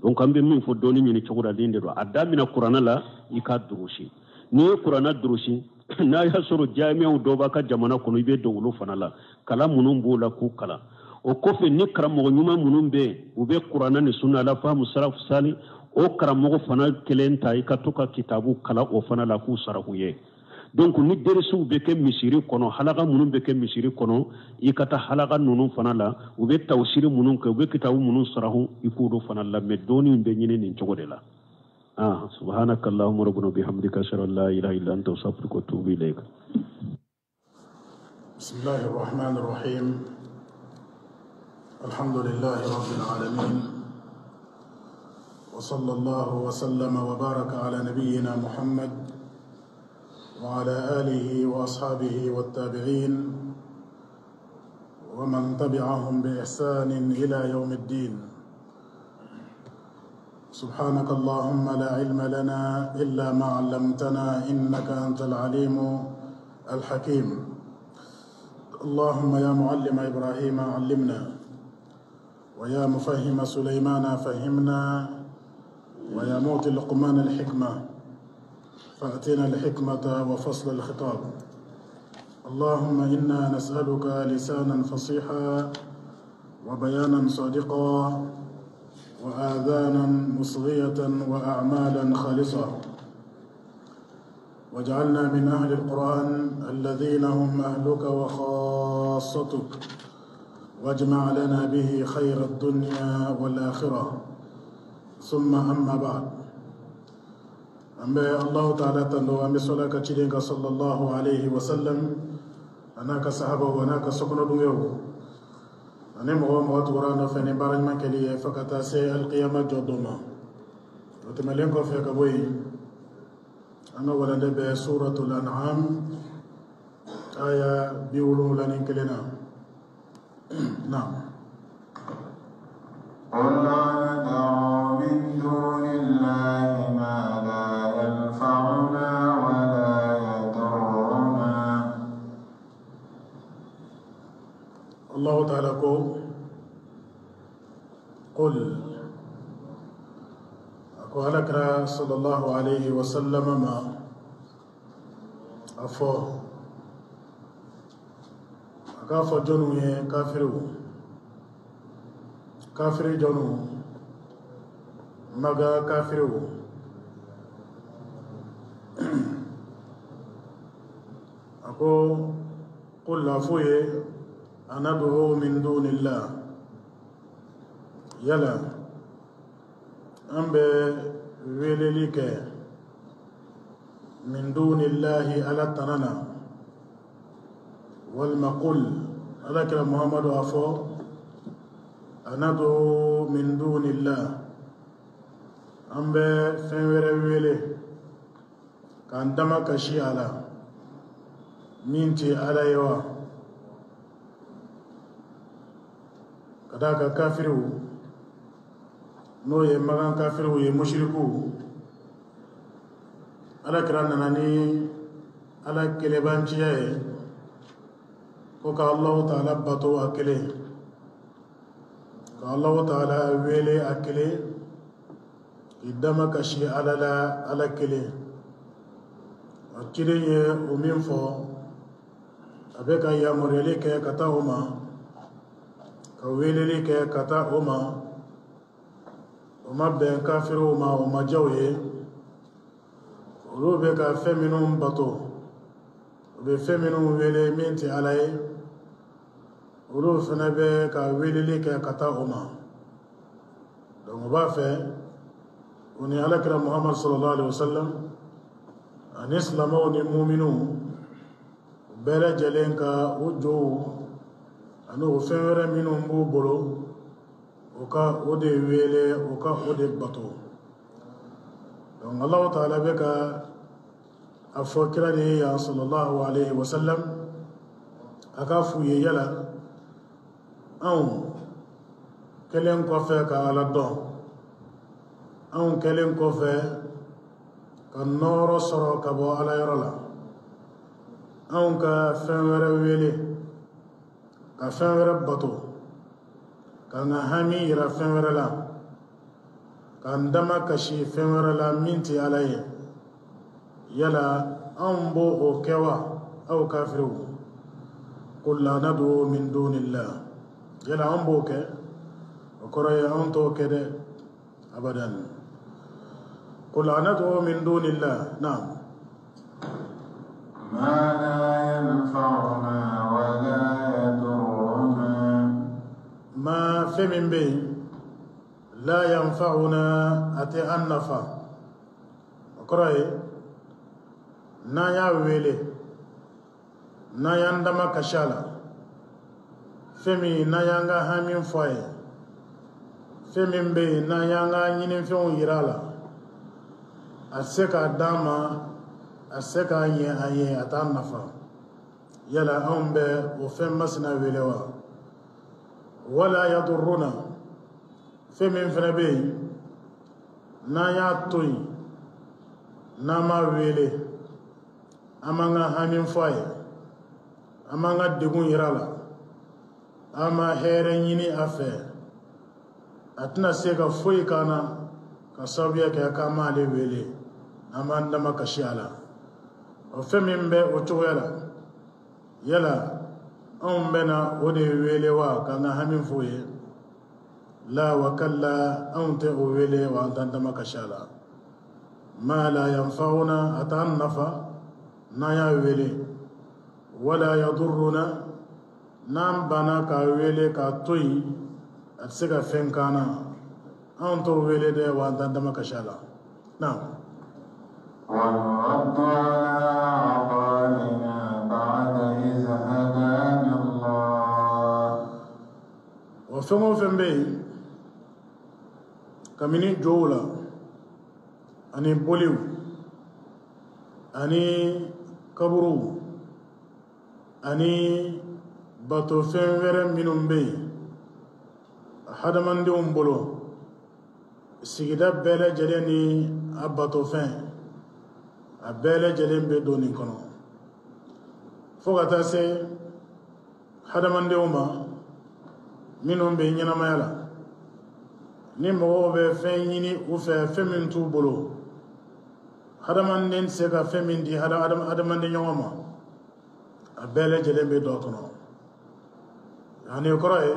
Donc an bɛ min fɔ dɔnni ɲini cogo la nin de don. A daminɛ kuranna la, i ka durusi. N'i ye kuranna durusi, n'a y'a sɔrɔ jamiyaw dɔ b'a ka jamana kɔnɔ, i bɛ don olu fana la, kalan minnu b'o la k'u kalan. O kɔfɛ, ni karamɔgɔ ɲuman minnu bɛ yen, u bɛ kuranna ni sunna la faamu salafu sali, o karamɔgɔ fana kelen ta, i ka to ka kitabu kalan o fana la k'u saraku ye. Donc ni derisiw bɛ kɛ misiri kɔnɔ, halaka minnu bɛ kɛ misiri kɔnɔ, i ka taa halaka ninnu fana la, u bɛ tawusiri minnu kɛ, u bɛ kitabu minnu sarahu, i k'olu fana lamɛn. Dɔnni bɛ ɲini nin cogo de la. Subhanaka allahumma rabbana bihamdika, ashhadu an la ilaha illa anta, astaghfiruka wa atubu ilayk. بسم الله الرحمن الرحيم. الحمد لله رب العالمين، وصلى الله وسلم وبارك على نبينا محمد وعلى آله وأصحابه والتابعين ومن تبعهم بإحسان إلى يوم الدين. سبحانك اللهم لا علم لنا إلا ما علمتنا إنك أنت العليم الحكيم. اللهم يا معلم إبراهيم علمنا، ويا مفهم سليمان فهمنا، ويا معطي لقمان الحكمة فأتنا الحكمة وفصل الخطاب. اللهم إنا نسألك لسانا فصيحا، وبيانا صادقا، وآذانا مصغية، وأعمالا خالصة، واجعلنا من أهل القرآن الذين هم أهلك وخاصتك، واجمع لنا به خير الدنيا والآخرة. ثم أما بعد. أما الله تعالى تندو أمي صلاة كتشيرينك صلى الله عليه وسلم، أناك صحابة وأناك سكن دنيو أنا مغو مغو تغرانا فني بارن من كلية فكتاسي القيامة جودوما وتملينكو في كبوي. أنا ولا نبي سورة الأنعام آية بيولو لنين كلنا. نعم. قل ندعو من دون الله ما لا ينفعنا ولا يضرنا. الله تعالى قل أكو هلكرا صلى الله عليه وسلم ما أفو أكافو جنوه كافرو كافر جنو مغا كافرو أكو قل أفوي أندعو من دون الله يلا أم بويللك من دون الله على تنانا والمقول هذا كلام محمد أفو أندعو من دون الله أم بفنور ويلي كان دمك شيء على مينتي على يوا كذاك كافرو n'o ye magan kafiriw ye musiriku. Ala kira nana ni ala kelebanciya ye ko ka Allahu ta'ala bato a kelen, ka Allahu ta'ala wele a kelen, k'i dama kasi ala la ala kelen. A ciden ye o min fɔ, a bɛ ka yamaruyali kɛ ka taa o ma, ka weleli kɛ ka taa o ma. O ma bɛn kafiriw ma, o ma diya u ye. Olu bɛ ka fɛn minnu bato, u bɛ fɛn minnu wele min tɛ ala ye, olu fana bɛ ka weleli kɛ ka taa o ma. Donc o b'a fɛ u ni alakira Muhammad sallallahu alaihi wa sallam ani silamɛw ni muminuw u bɛɛ lajɛlen ka u jow ani o fɛn wɛrɛ minnu b'u bolo, o ka o de wele, o ka o de bato. Donc Allahu ta'ala bɛ ka a fɔ kira de ye yan sallallahu alaihi wa sallam, a k'a f'u ye yala anw kɛlen kɔfɛ ka ala dɔn, anw kɛlen kɔfɛ ka nɔɔrɔ sɔrɔ ka bɔ ala yɔrɔ la, anw ka fɛn wɛrɛ wele, ka fɛn wɛrɛ bato K'an ka hami yira fɛn wɛrɛ la, k'an dama kasi fɛn wɛrɛ la min tɛ Ala ye, yala anw b'o o kɛ wa, aw kafiriw? Qul la nad'u min dunillah, yala anw b'o kɛ? O kɔrɔ ye anw t'o kɛ dɛ, abadan. Qul la nad'u min dunillah. Naam. ما لا ينفعنا ولا يضرنا. Ma fɛn min bɛ yen, la yanfa'una, a tɛ an nafa. O kɔrɔ ye n'an y'a wele, n'an y'an dama kasi a la, fɛn min n'an y'an ka hami fɔ a ye, fɛn min bɛ yen n'an y'an ka ɲinifɛnw yira a la, a tɛ se k'a d'an ma, a tɛ se k'a ɲɛ an ye, a t'an nafa. Yala anw bɛ o fɛn masina wele wa? Wala yadurruna, fɛn min fana bɛ yen n'an y'a to yen, n'an m'a wele, an m'an ka hami fɔ a ye, an m'an ka degun yira a la, an ma hɛrɛ ɲini a fɛ, a tɛna se ka foyi k'an na ka sababuya kɛ k'an m'ale wele, an b'an dama kasi a la. O fɛn min bɛ o cogoya la, yala anw bɛna o de wele wa k'an ka hami f'o ye? La wa kalla, anw tɛ o wele wa, an t'an dama kasi a la. Ma la yanfa'una, a t'an nafa n'an y'a wele, wala yadurruna, n'an banna k'a wele k'a to yen, a tɛ se ka fɛn k'an na. Anw t'o wele dɛ, wa an t'an dama kasi a la. Naam. ونرد على أعقابنا بعد إذ هدانا الله. O fɛn o fɛn bɛ yen, kabini jow la ani boliw ani kaburuw ani batofɛn wɛrɛ minnu bɛ yen hadamadenw bolo, sigida bɛɛ lajɛlen ni a batofɛn, a bɛɛ lajɛlen bɛ don nin kɔnɔ, fo ka taa se hadamadenw ma minnu bɛ ɲɛnamaya la. Ni mɔgɔw bɛ fɛn ɲini u fɛ, fɛn min t'u bolo, hadamaden tɛ se ka fɛn min di hadamaden ɲɔgɔn ma, a bɛɛ lajɛlen bɛ don a kɔnɔ. Ani o kɔrɔ ye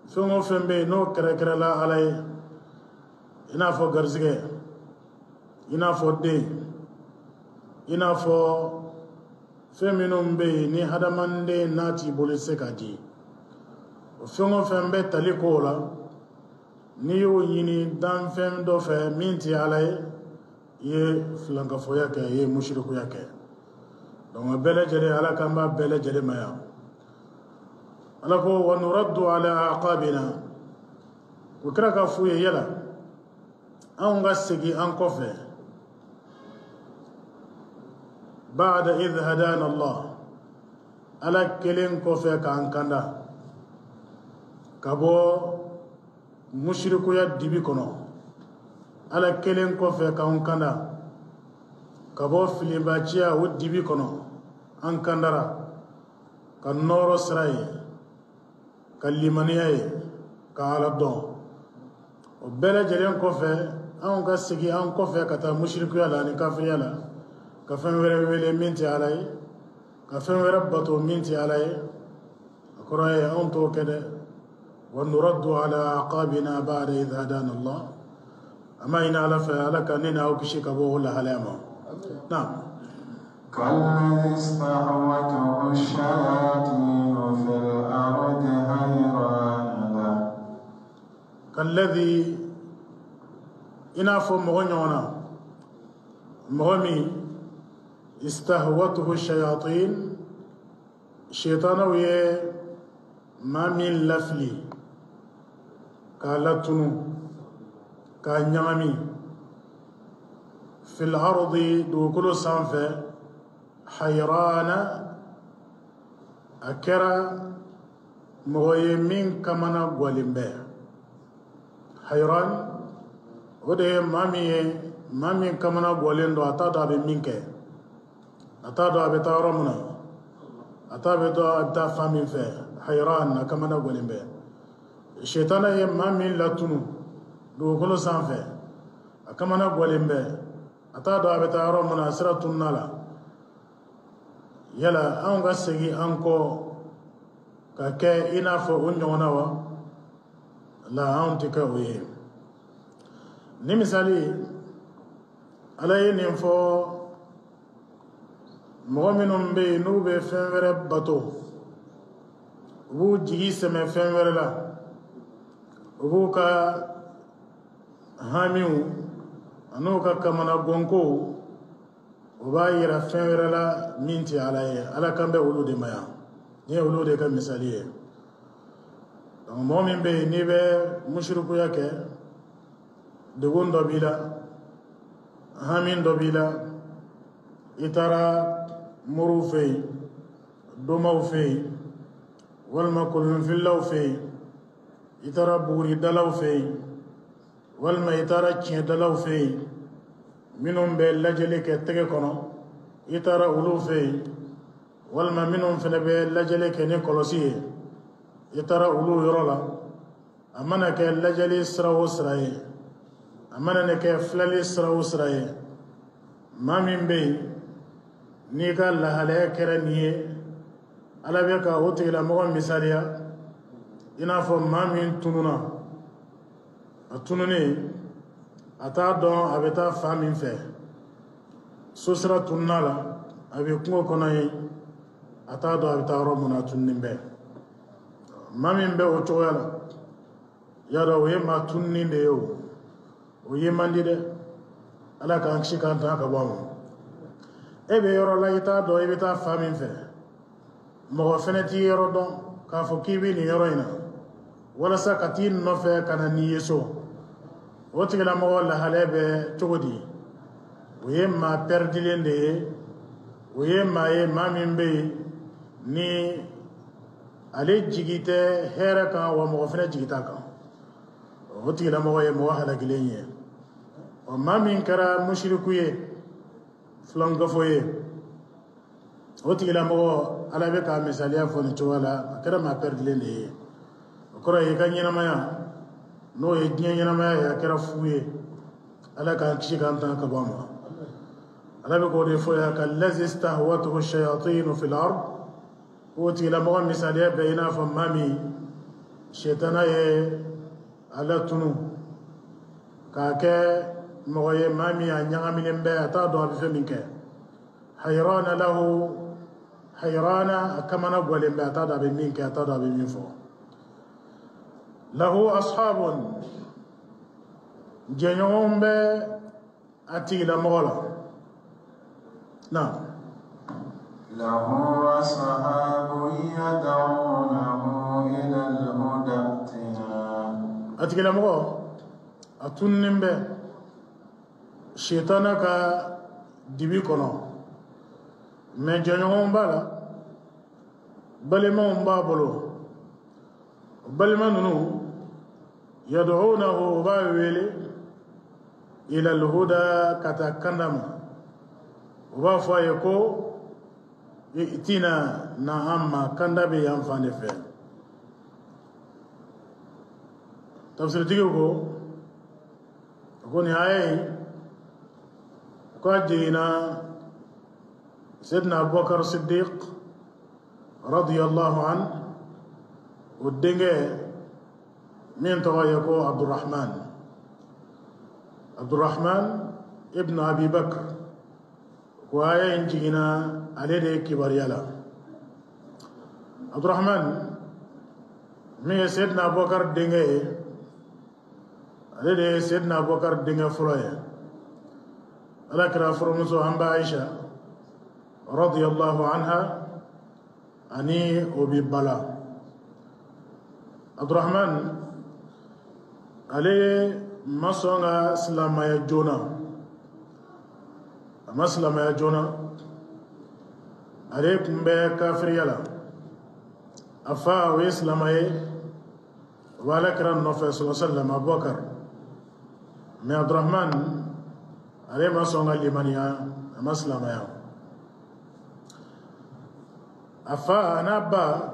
fɛn o fɛn bɛ yen n'o kɛrɛkɛrɛla Ala ye, i n'a fɔ garisɛgɛ, i n'a fɔ den, i n'a fɔ fɛn minnu bɛ yen ni hadamaden n'a t'i bolo se ka di, o fɛn o fɛn bɛ tali k'o la, n'i y'o ɲini danfɛn dɔ fɛ min tɛ Ala ye, i ye filankafoya kɛ, i ye musirikuya kɛ. Donc a bɛɛ lajɛlen, Ala k'an b'a bɛɛ lajɛlen ma yan. Ala ko wa nuraddu ala aqabina, o kɛra ka f'u ye, yala anw ka segin an kɔfɛ, ba'da idh hadana Allah, Ala kelen kɔfɛ k'an kanda ka bɔ musirikuya dibi kɔnɔ, Ala kelen kɔfɛ k'an kanda ka bɔ filibaciya o dibi kɔnɔ, an kandara ka nɔɔrɔ sira ye, ka limaniya ye, ka Ala dɔn. O bɛɛ lajɛlen kɔfɛ, anw ka segin an kɔfɛ ka taa musirikuya la ani kafiriya la, ka fɛn wɛrɛ wele min tɛ Ala ye, ka fɛn wɛrɛ bato min tɛ Ala ye, a kɔrɔ ye anw t'o kɛ dɛ. Wa nuraddu ala aqabina ba'da idh hadana Allah. A ma ɲini Ala fɛ, Ala ka ne n'aw kisi ka bɔ o lahalaya ma. Naam. كالذي استهوته الشياطين في الأرض حيران له. Kalladhi, i n'a fɔ mɔgɔ ɲɔgɔn na, mɔgɔ min istahwatuhu shayatin, shaitanaw ye maa min lafili k'a latunu k'a ɲagami, fil ardi, dugukolo sanfɛ, hayrana, a kɛra mɔgɔ ye min kamana gwalen bɛ. Hayran, o de ye maa min ye, maa min kamana gwalen don, a t'a dɔn a bɛ min kɛ, a t'a dɔn a bɛ taa yɔrɔ min na, a t'a bɛ dɔn a bɛ taa fan min fɛ. Hayran, a kamana gwalen bɛ. Shetana ye maa min latunu dugukolo sanfɛ, a kamana gwalen bɛ, a t'a dɔn a bɛ taa yɔrɔ min na, a sira tununa la. Yala anw ka segin an kɔ ka kɛ i n'a fɔ o ɲɔgɔnna wa? La, anw tɛ kɛ o ye. Ni misali Ala ye nin fɔ mɔgɔ minnu bɛ yen n'u bɛ fɛn wɛrɛ bato, u b'u jigi sɛmɛ fɛn wɛrɛ la, u b'u ka hamiw an'u ka kamanagɔnkow, u b'a yira fɛn wɛrɛ la min tɛ Ala ye. Ala kan bɛ olu de ma yan. Nin ye olu de ka misali ye. Donc mɔgɔ min bɛ yen n'i bɛ musirikuya kɛ, degun dɔ b'i la, hami dɔ b'i la, i taara moriw fɛ yen, domaw fɛ yen, walima kolonfililaw fɛ yen, i taara buguridalaw fɛ yen, walima i taara tiɲɛdalaw fɛ yen minnu bɛ lajɛli kɛ tɛgɛ kɔnɔ, i taara olu fɛ yen, walima minnu fana bɛ lajɛli kɛ ni kɔlɔsi ye, i taara olu yɔrɔ la. A mana kɛ lajɛli sira o sira ye, a mana ne kɛ filɛli sira o sira ye, maa min bɛ yen n'i ka lahalaya kɛra nin ye, Ala bɛ ka o tigilamɔgɔ misaliya i n'a fɔ maa min tununa. A tununnen, a t'a dɔn a bɛ taa fan min fɛ, so sira tununa la, a bɛ kungo kɔnɔ yen, a t'a dɔn a bɛ taa yɔrɔ min na, a tununnen bɛ. Maa min bɛ o cogoya la, y'a dɔn o ye maa tununnen de ye, o ye man di dɛ. Ala k'an kisi k'an tanga ka bɔ a ma. E bɛ yɔrɔ la, i t'a dɔn i bɛ taa fan min fɛ, mɔgɔ fɛnɛ t'i yɔrɔ dɔn k'a fɔ k'i bɛ nin yɔrɔ in na walasa ka t'i nɔfɛ ka na n'i ye so. O tigilamɔgɔ lahalaya bɛ cogo di? O ye maa pɛrɛdilen de ye, o ye maa ye maa min bɛ yen ni ale jigi tɛ hɛrɛ kan, wa mɔgɔ fɛnɛ jigi t'a kan. O tigilamɔgɔ ye mɔgɔ halakilen ye. Ɔ, maa min kɛra musiriku ye, filankafo ye, o tigilamɔgɔ Ala bɛ ka misaliya fɔ nin cogoya la, a kɛra maa pɛrɛdilen de ye. O kɔrɔ ye i ka ɲɛnamaya, n'o ye diɲɛ ɲɛnamaya ye, a kɛra fu ye. Ala k'an kisi k'an tanga ka bɔ a ma. Ala bɛ k'o de fɔ yan, kallazi stahwatuhu shayatinu fil ard. O tigilamɔgɔ misaliya bɛ i n'a fɔ maa min sɛtana ye a latunu k'a kɛ mɔgɔ ye, maa min a ɲagaminen bɛ, a t'a dɔn a bɛ fɛn min kɛ. Hayrana lahu hayrana, a kamana gwalen bɛ, a t'a dɔn a bɛ min kɛ, a t'a dɔn a bɛ min fɔ. Lahu ashabun, jɛɲɔgɔnw bɛ a tigilamɔgɔ la. Naam. Lahu ashabun yad'unahu ila al-huda i'tina. A tigilamɔgɔ a tununnen bɛ shetana ka dibi kɔnɔ, mɛ jɛɲɔgɔnw b'a la, balimaw b'a bolo. Balima ninnu yad'unahu, u b'a wele ila al-huda, ka taa kanda ma. U b'a fɔ a ye ko itina, na an ma, kanda bɛ yan fan de fɛ. Tafsiritigiw ko nin aya in ko a jiginna Seydina Abubakar Siddiq radiyallahu an, o denkɛ min tɔgɔ ye ko Abdurahman, Abdurahman ibn Abi Bakr, ko aya in jiginna ale de kibaruya la. Abdurahman min ye Seydina Abubakar denkɛ ye, ale de ye Seydina Abubakar denkɛ fɔlɔ ye. Ala kira furumuso an ba Aisha radiyallahu anha ani o bi bala. Abdurahman ale ma sɔn ka silamɛya joona, a ma silamɛya joona, ale tun bɛ kafiriya la. A fa o ye silamɛ ye, o bɛ Ala kira nɔfɛ sallallahu alaihi wa sallam, Abubakar. Mɛ Abdurahman ale ma sɔn ka limaniya, a ma silamɛya. A fa a n'a ba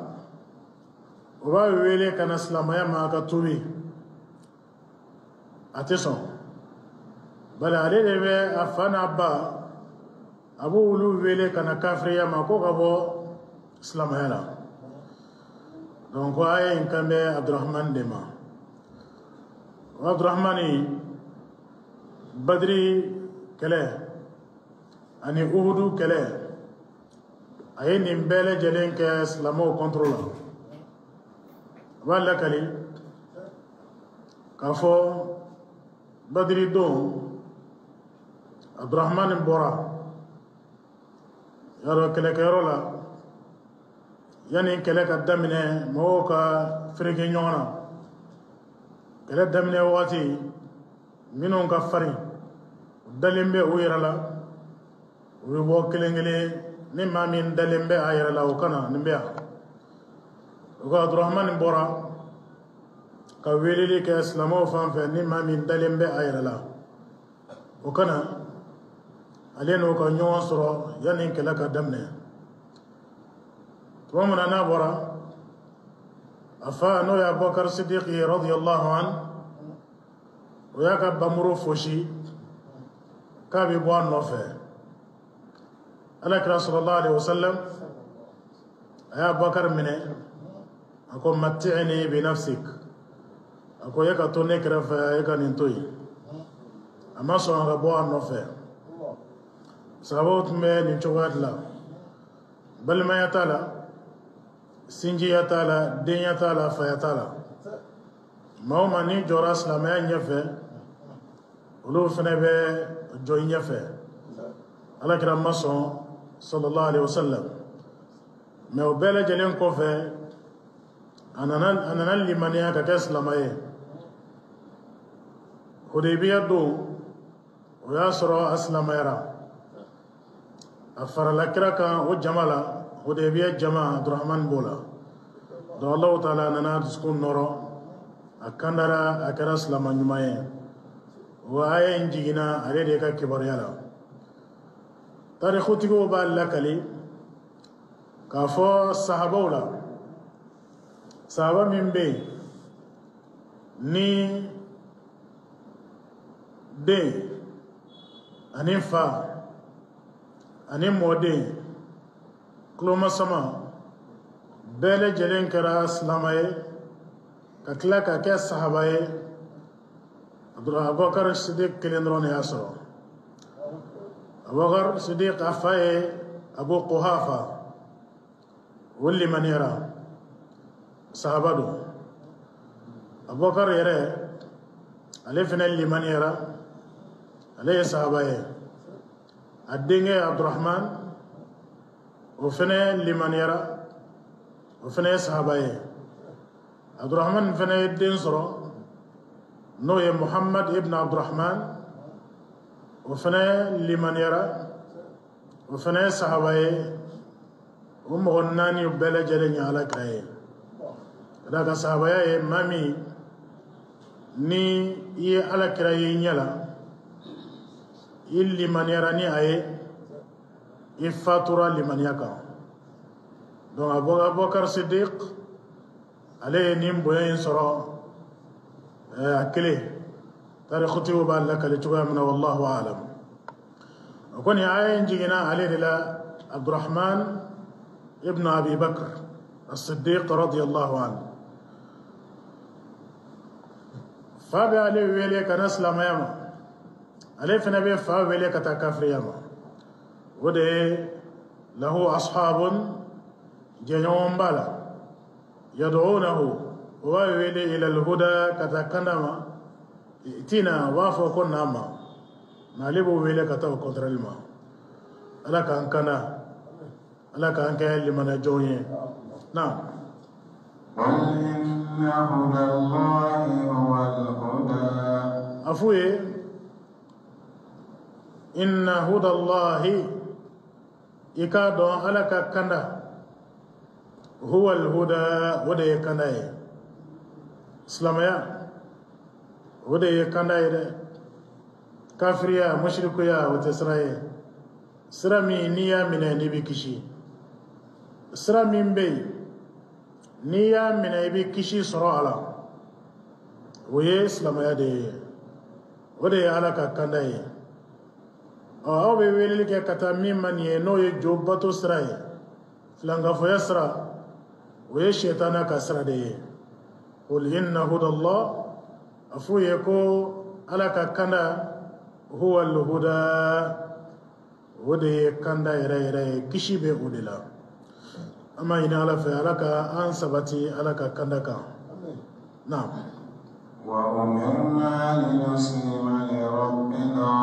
O b'a wele ka na silamɛya ma a ka tuubi, a tɛ sɔn, bari ale de bɛ a fa n'a ba, a b'olu wele ka na kafiriya ma ko ka bɔ silamɛya la. Donc aya in kan bɛ Abdurahman de ma. O Abdurahmani, Badiri kɛlɛ ani Uhudu kɛlɛ, a ye nin bɛɛ lajɛlen kɛ silamɛw contre la. A b'a lakali k'a fɔ Badiri don, Abdurahmani bɔra yarɔ kɛlɛkɛyɔrɔ la. Yanni kɛlɛ ka daminɛ, mɔgɔw ka fereke ɲɔgɔn na. Kɛlɛ daminɛ waati, minnu ka farin, u dalen bɛ u yɛrɛ la, u bɛ bɔ kelen kelen. Ni maa min dalen bɛ a yɛrɛ la, o kana nin bɛ yan. O ko Abdurahmani bɔra ka weleli kɛ silamɛw fan fɛ, ni maa min dalen bɛ a yɛrɛ la, o kana ale n'o ka ɲɔgɔn sɔrɔ yanni kɛlɛ ka daminɛ. Tuma min na n'a bɔra, a fa, n'o ye Abubakar Sidiki ye radiyallahu an, o y'a ka bamuru fosi k'a bɛ bɔ a nɔfɛ. Alakira sallallahu alaihi wasallam a y'a Abubakar minɛ, a ko: "Matti'ni bi nafsik." A ko: "E ka to ne kɛrɛfɛ, e ka nin to yen." A ma sɔn a ka bɔ a nɔfɛ. Sahabaw tun bɛ nin cogoya de la: balimaya t'a la, sinjiya t'a la, denya t'a la, faya t'a la. Maa o maa n'i jɔra silamɛya ɲɛfɛ, olu fana bɛ jɔ i ɲɛfɛ. Alakira ma sɔn sallallahu alaihi wasallam. Mais o bɛɛ lajɛlen kɔfɛ, a nana limaniya ka kɛ silamɛ ye. Hudaybiya don, o y'a sɔrɔ a silamayara, a farala kira kan o jama la. Hudaybiya jama, Abdurahman b'o la. Donc Allahu taala nana dusukun nɔrɔ, a kandara, a kɛra silama ɲuman ye. O aya in jiginna ale de ka kibaruya la. Tarikutigiw b'a lakali k'a fɔ sahabaw la, sahaba min bɛ yen ni den ani fa ani mɔden tulomasama bɛɛ lajɛlen kɛra silama ye ka tila ka kɛ sahaba ye, Abubakar Sidik kelen dɔrɔn de y'a sɔrɔ. Abubakar Sidik, a fa ye Abu Quhafa, o limaniyara, sahaba don. Abubakar yɛrɛ, ale fana limaniyara, ale ye sahaba ye. A denkɛ Abdurahman, o fana limaniyara, o fana ye sahaba ye. Abdurahman fana ye den sɔrɔ, n'o ye Muhammad ibn Abdurahman, o fana limaniyara, o fana ye sahaba ye. O mɔgɔ naani bɛɛ lajɛlen ye Ala kira ye. Ka d'a kan sahabaya ye maa min ni i ye Ala kira ye i ɲɛ la, i limaniyara ni a ye, i fatura limaniya kan. Donc Abubakar Siddiq, ale ye nin bonya in sɔrɔ a kelen. Tarikutigiw b'a lakale cogoya min na, wallahu alam. O kɔni, aya in jiginna ale de la, Abdurahman ibn Abi Bakr as-Siddiq radiyallahu anhu. Fa bɛ ale wele ka na silamɛya ma, ale fana bɛ fa wele ka taa kafiriya ma. O de ye lahu ashabun, jɛɲɔgɔn b'a la, yad'unahu, o b'a wele, ila alhuda, ka taa kanda ma, tina, u b'a fɔ ko na ma, mais ale b'o wele ka taa o contraire ma. Ala k'an kanda, Ala k'an kɛ limaniyajɔnw ye. Naam. قل إن هدى الله هو الهدى. A f'u ye: inna hudallahi, i k'a dɔn Ala ka kanda, huwa alhuda, o de ye kanda ye. Silamɛya, o de ye kanda ye dɛ. Kafiriya, musirikuya, o tɛ sira ye. Sira min n'i y'a minɛ n'i bɛ kisi, sira min bɛ yen N'i y'a minɛ, i bɛ kisi sɔrɔ a la. O ye silamɛya de ye, o de ye Ala ka kanda ye. Ɔ, aw bɛ weleli kɛ ka taa min ma nin ye, n'o ye jo bato sira ye, filankafoya sira, o ye sɛtana ka sira de ye. Qul inna hudallah, a f'u ye ko Ala ka kanda, huwa alhuda, o de ye kanda yɛrɛ yɛrɛ ye, kisi bɛ o de la. An b'a ɲini Ala fɛ, Ala ka an sabati Ala ka kanda kan. Naam. وأمرنا لنسلم لرب العالمين.